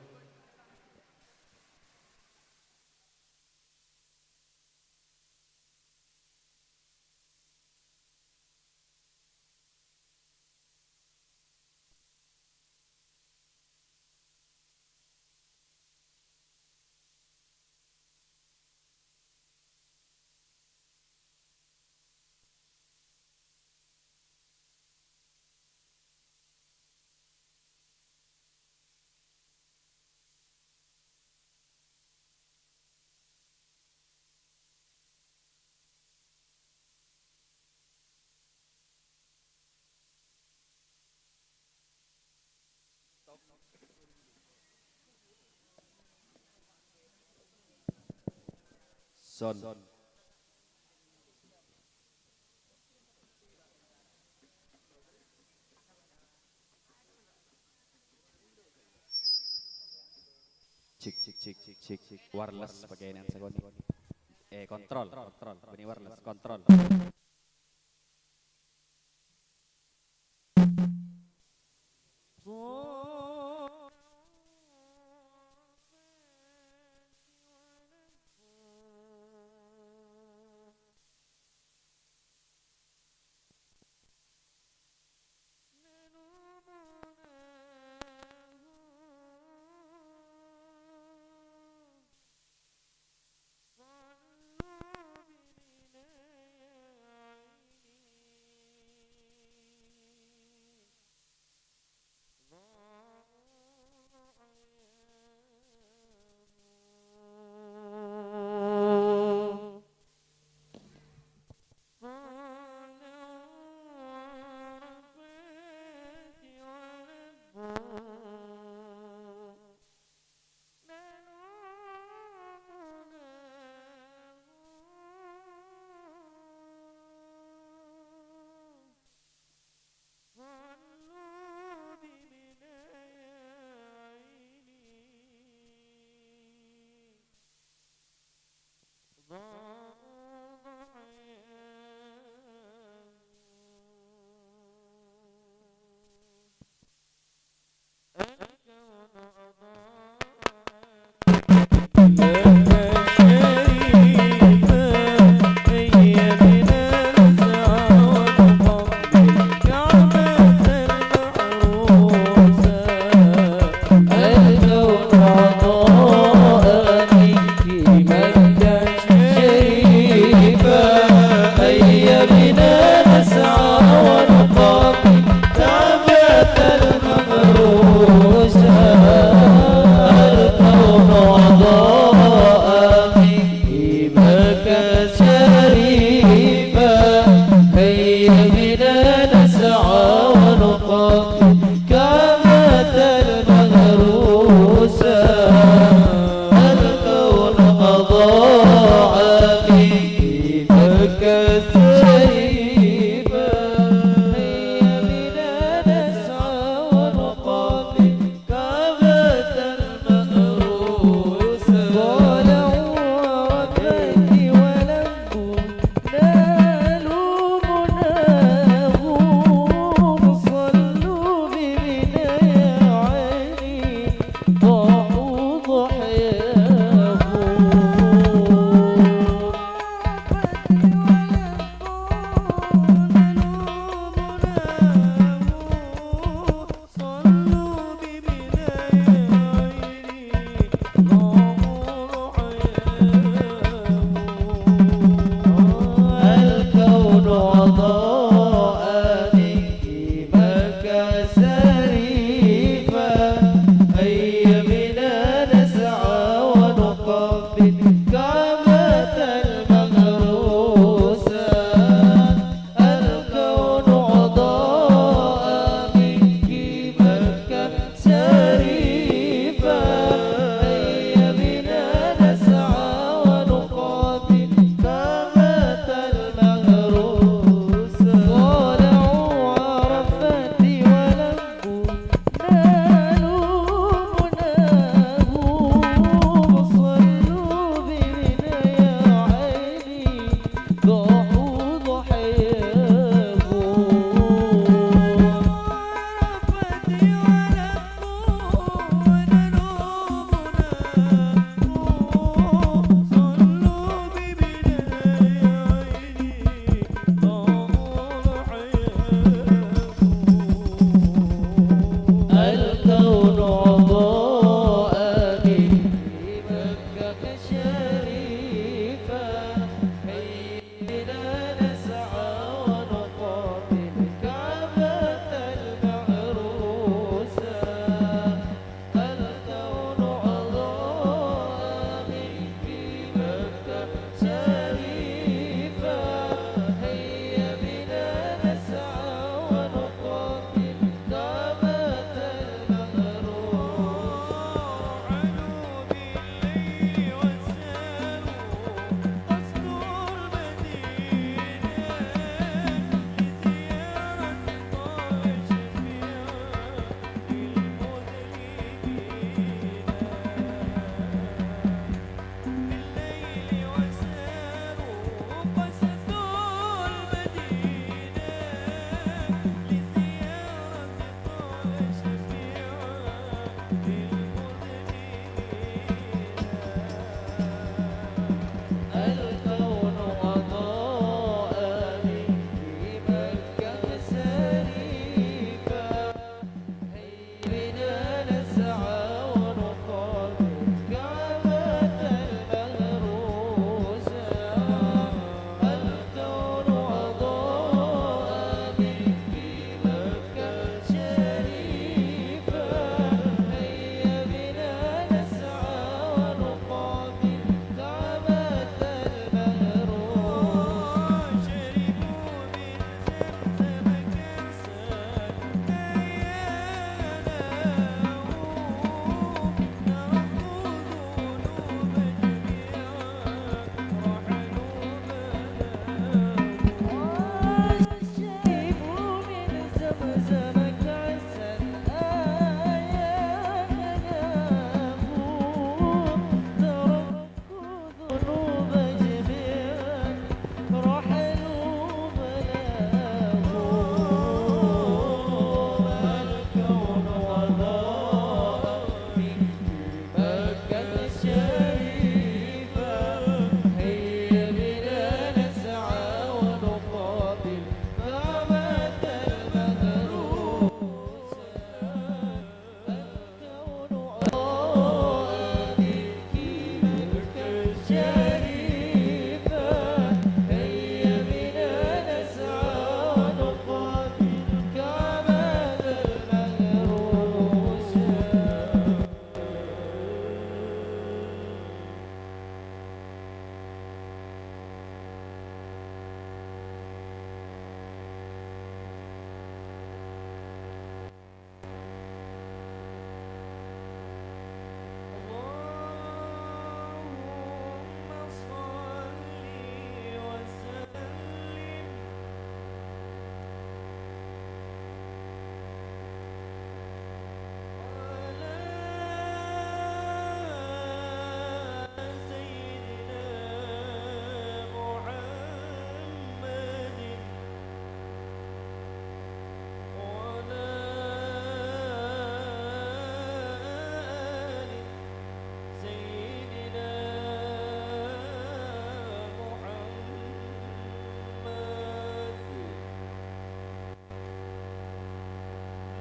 Son. Cek, cek, cek, cek, cek, cek. Wireless pakaian yang sakoni. Eh, kontrol, kontrol. Ini wireless, kontrol.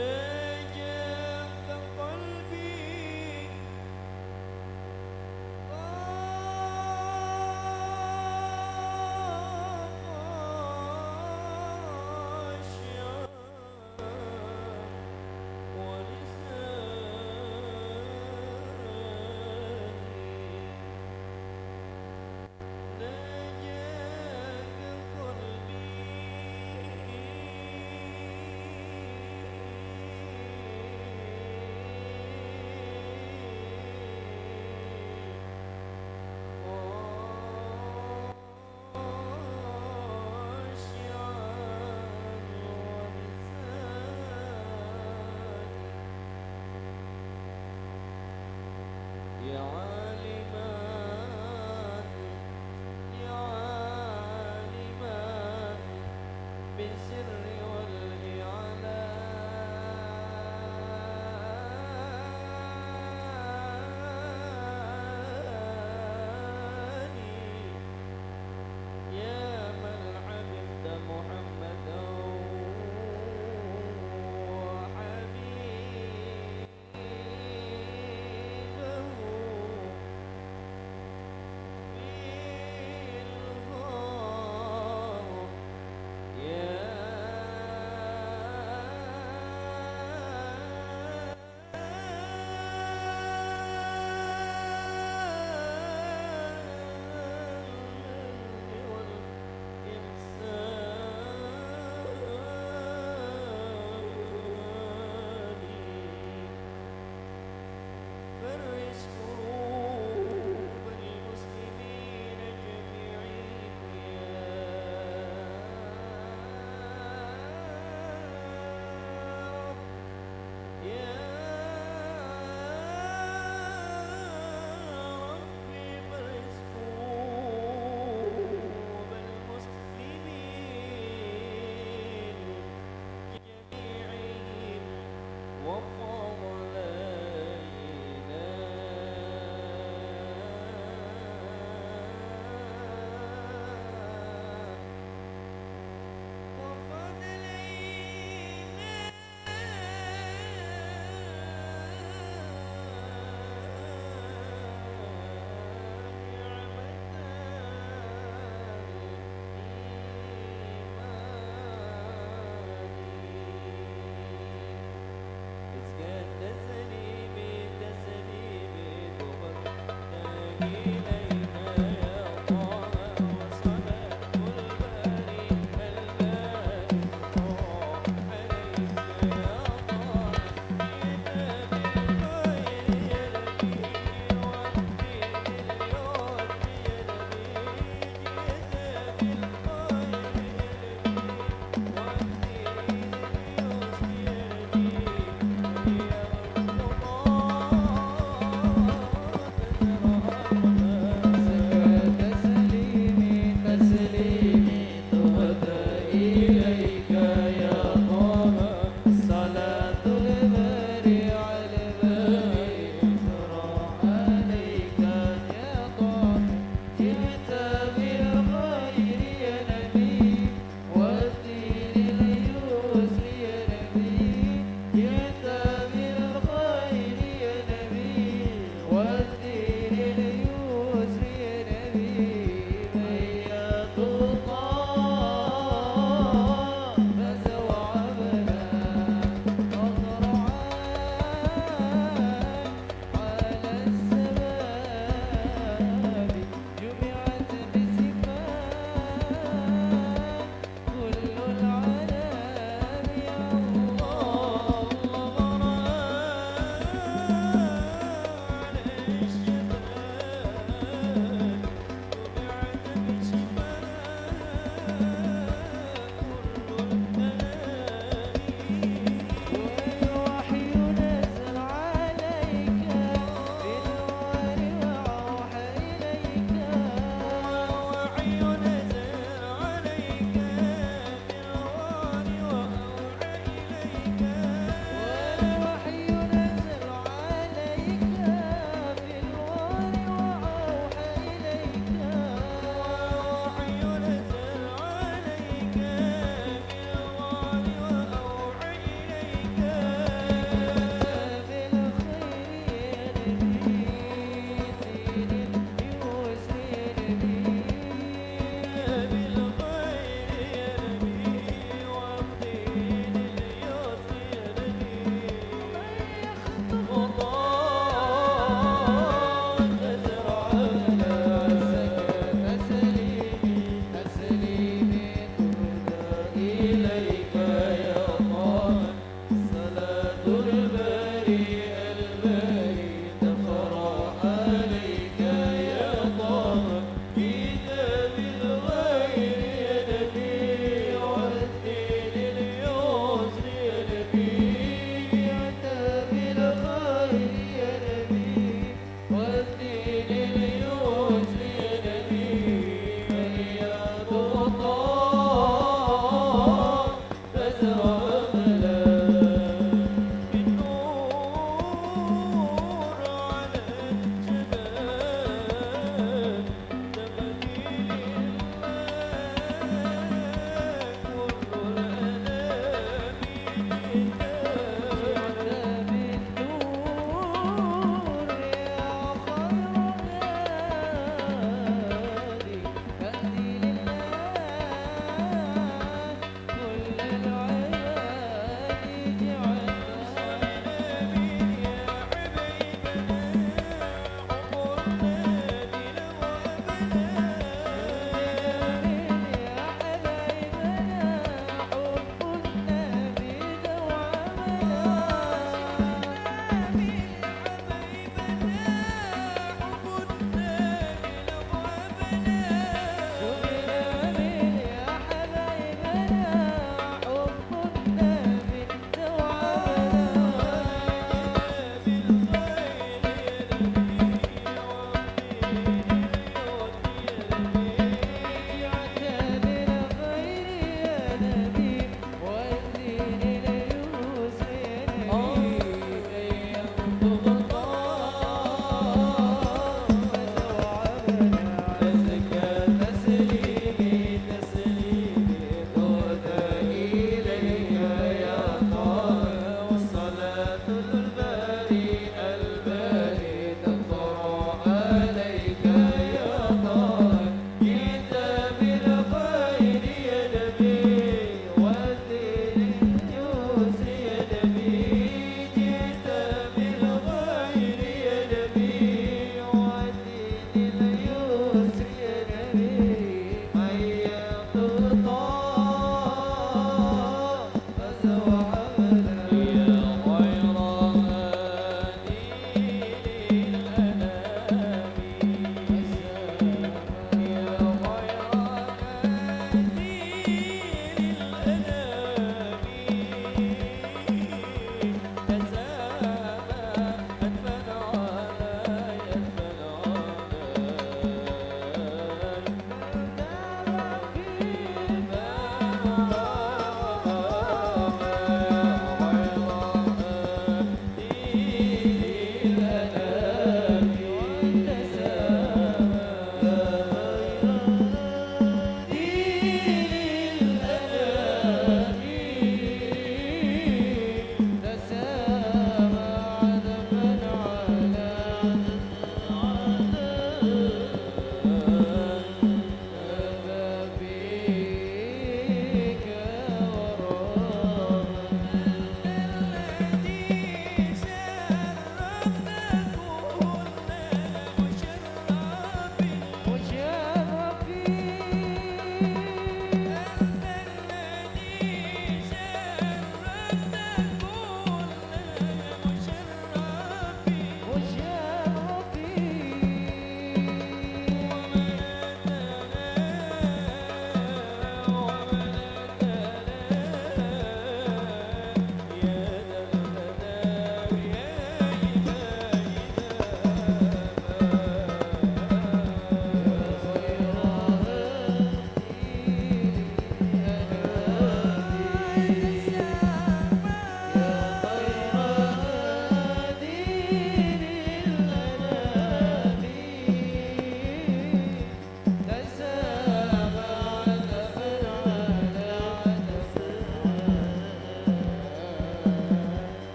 Najjaka qalbi khasyi'an wa lisani. Najjaka qalbi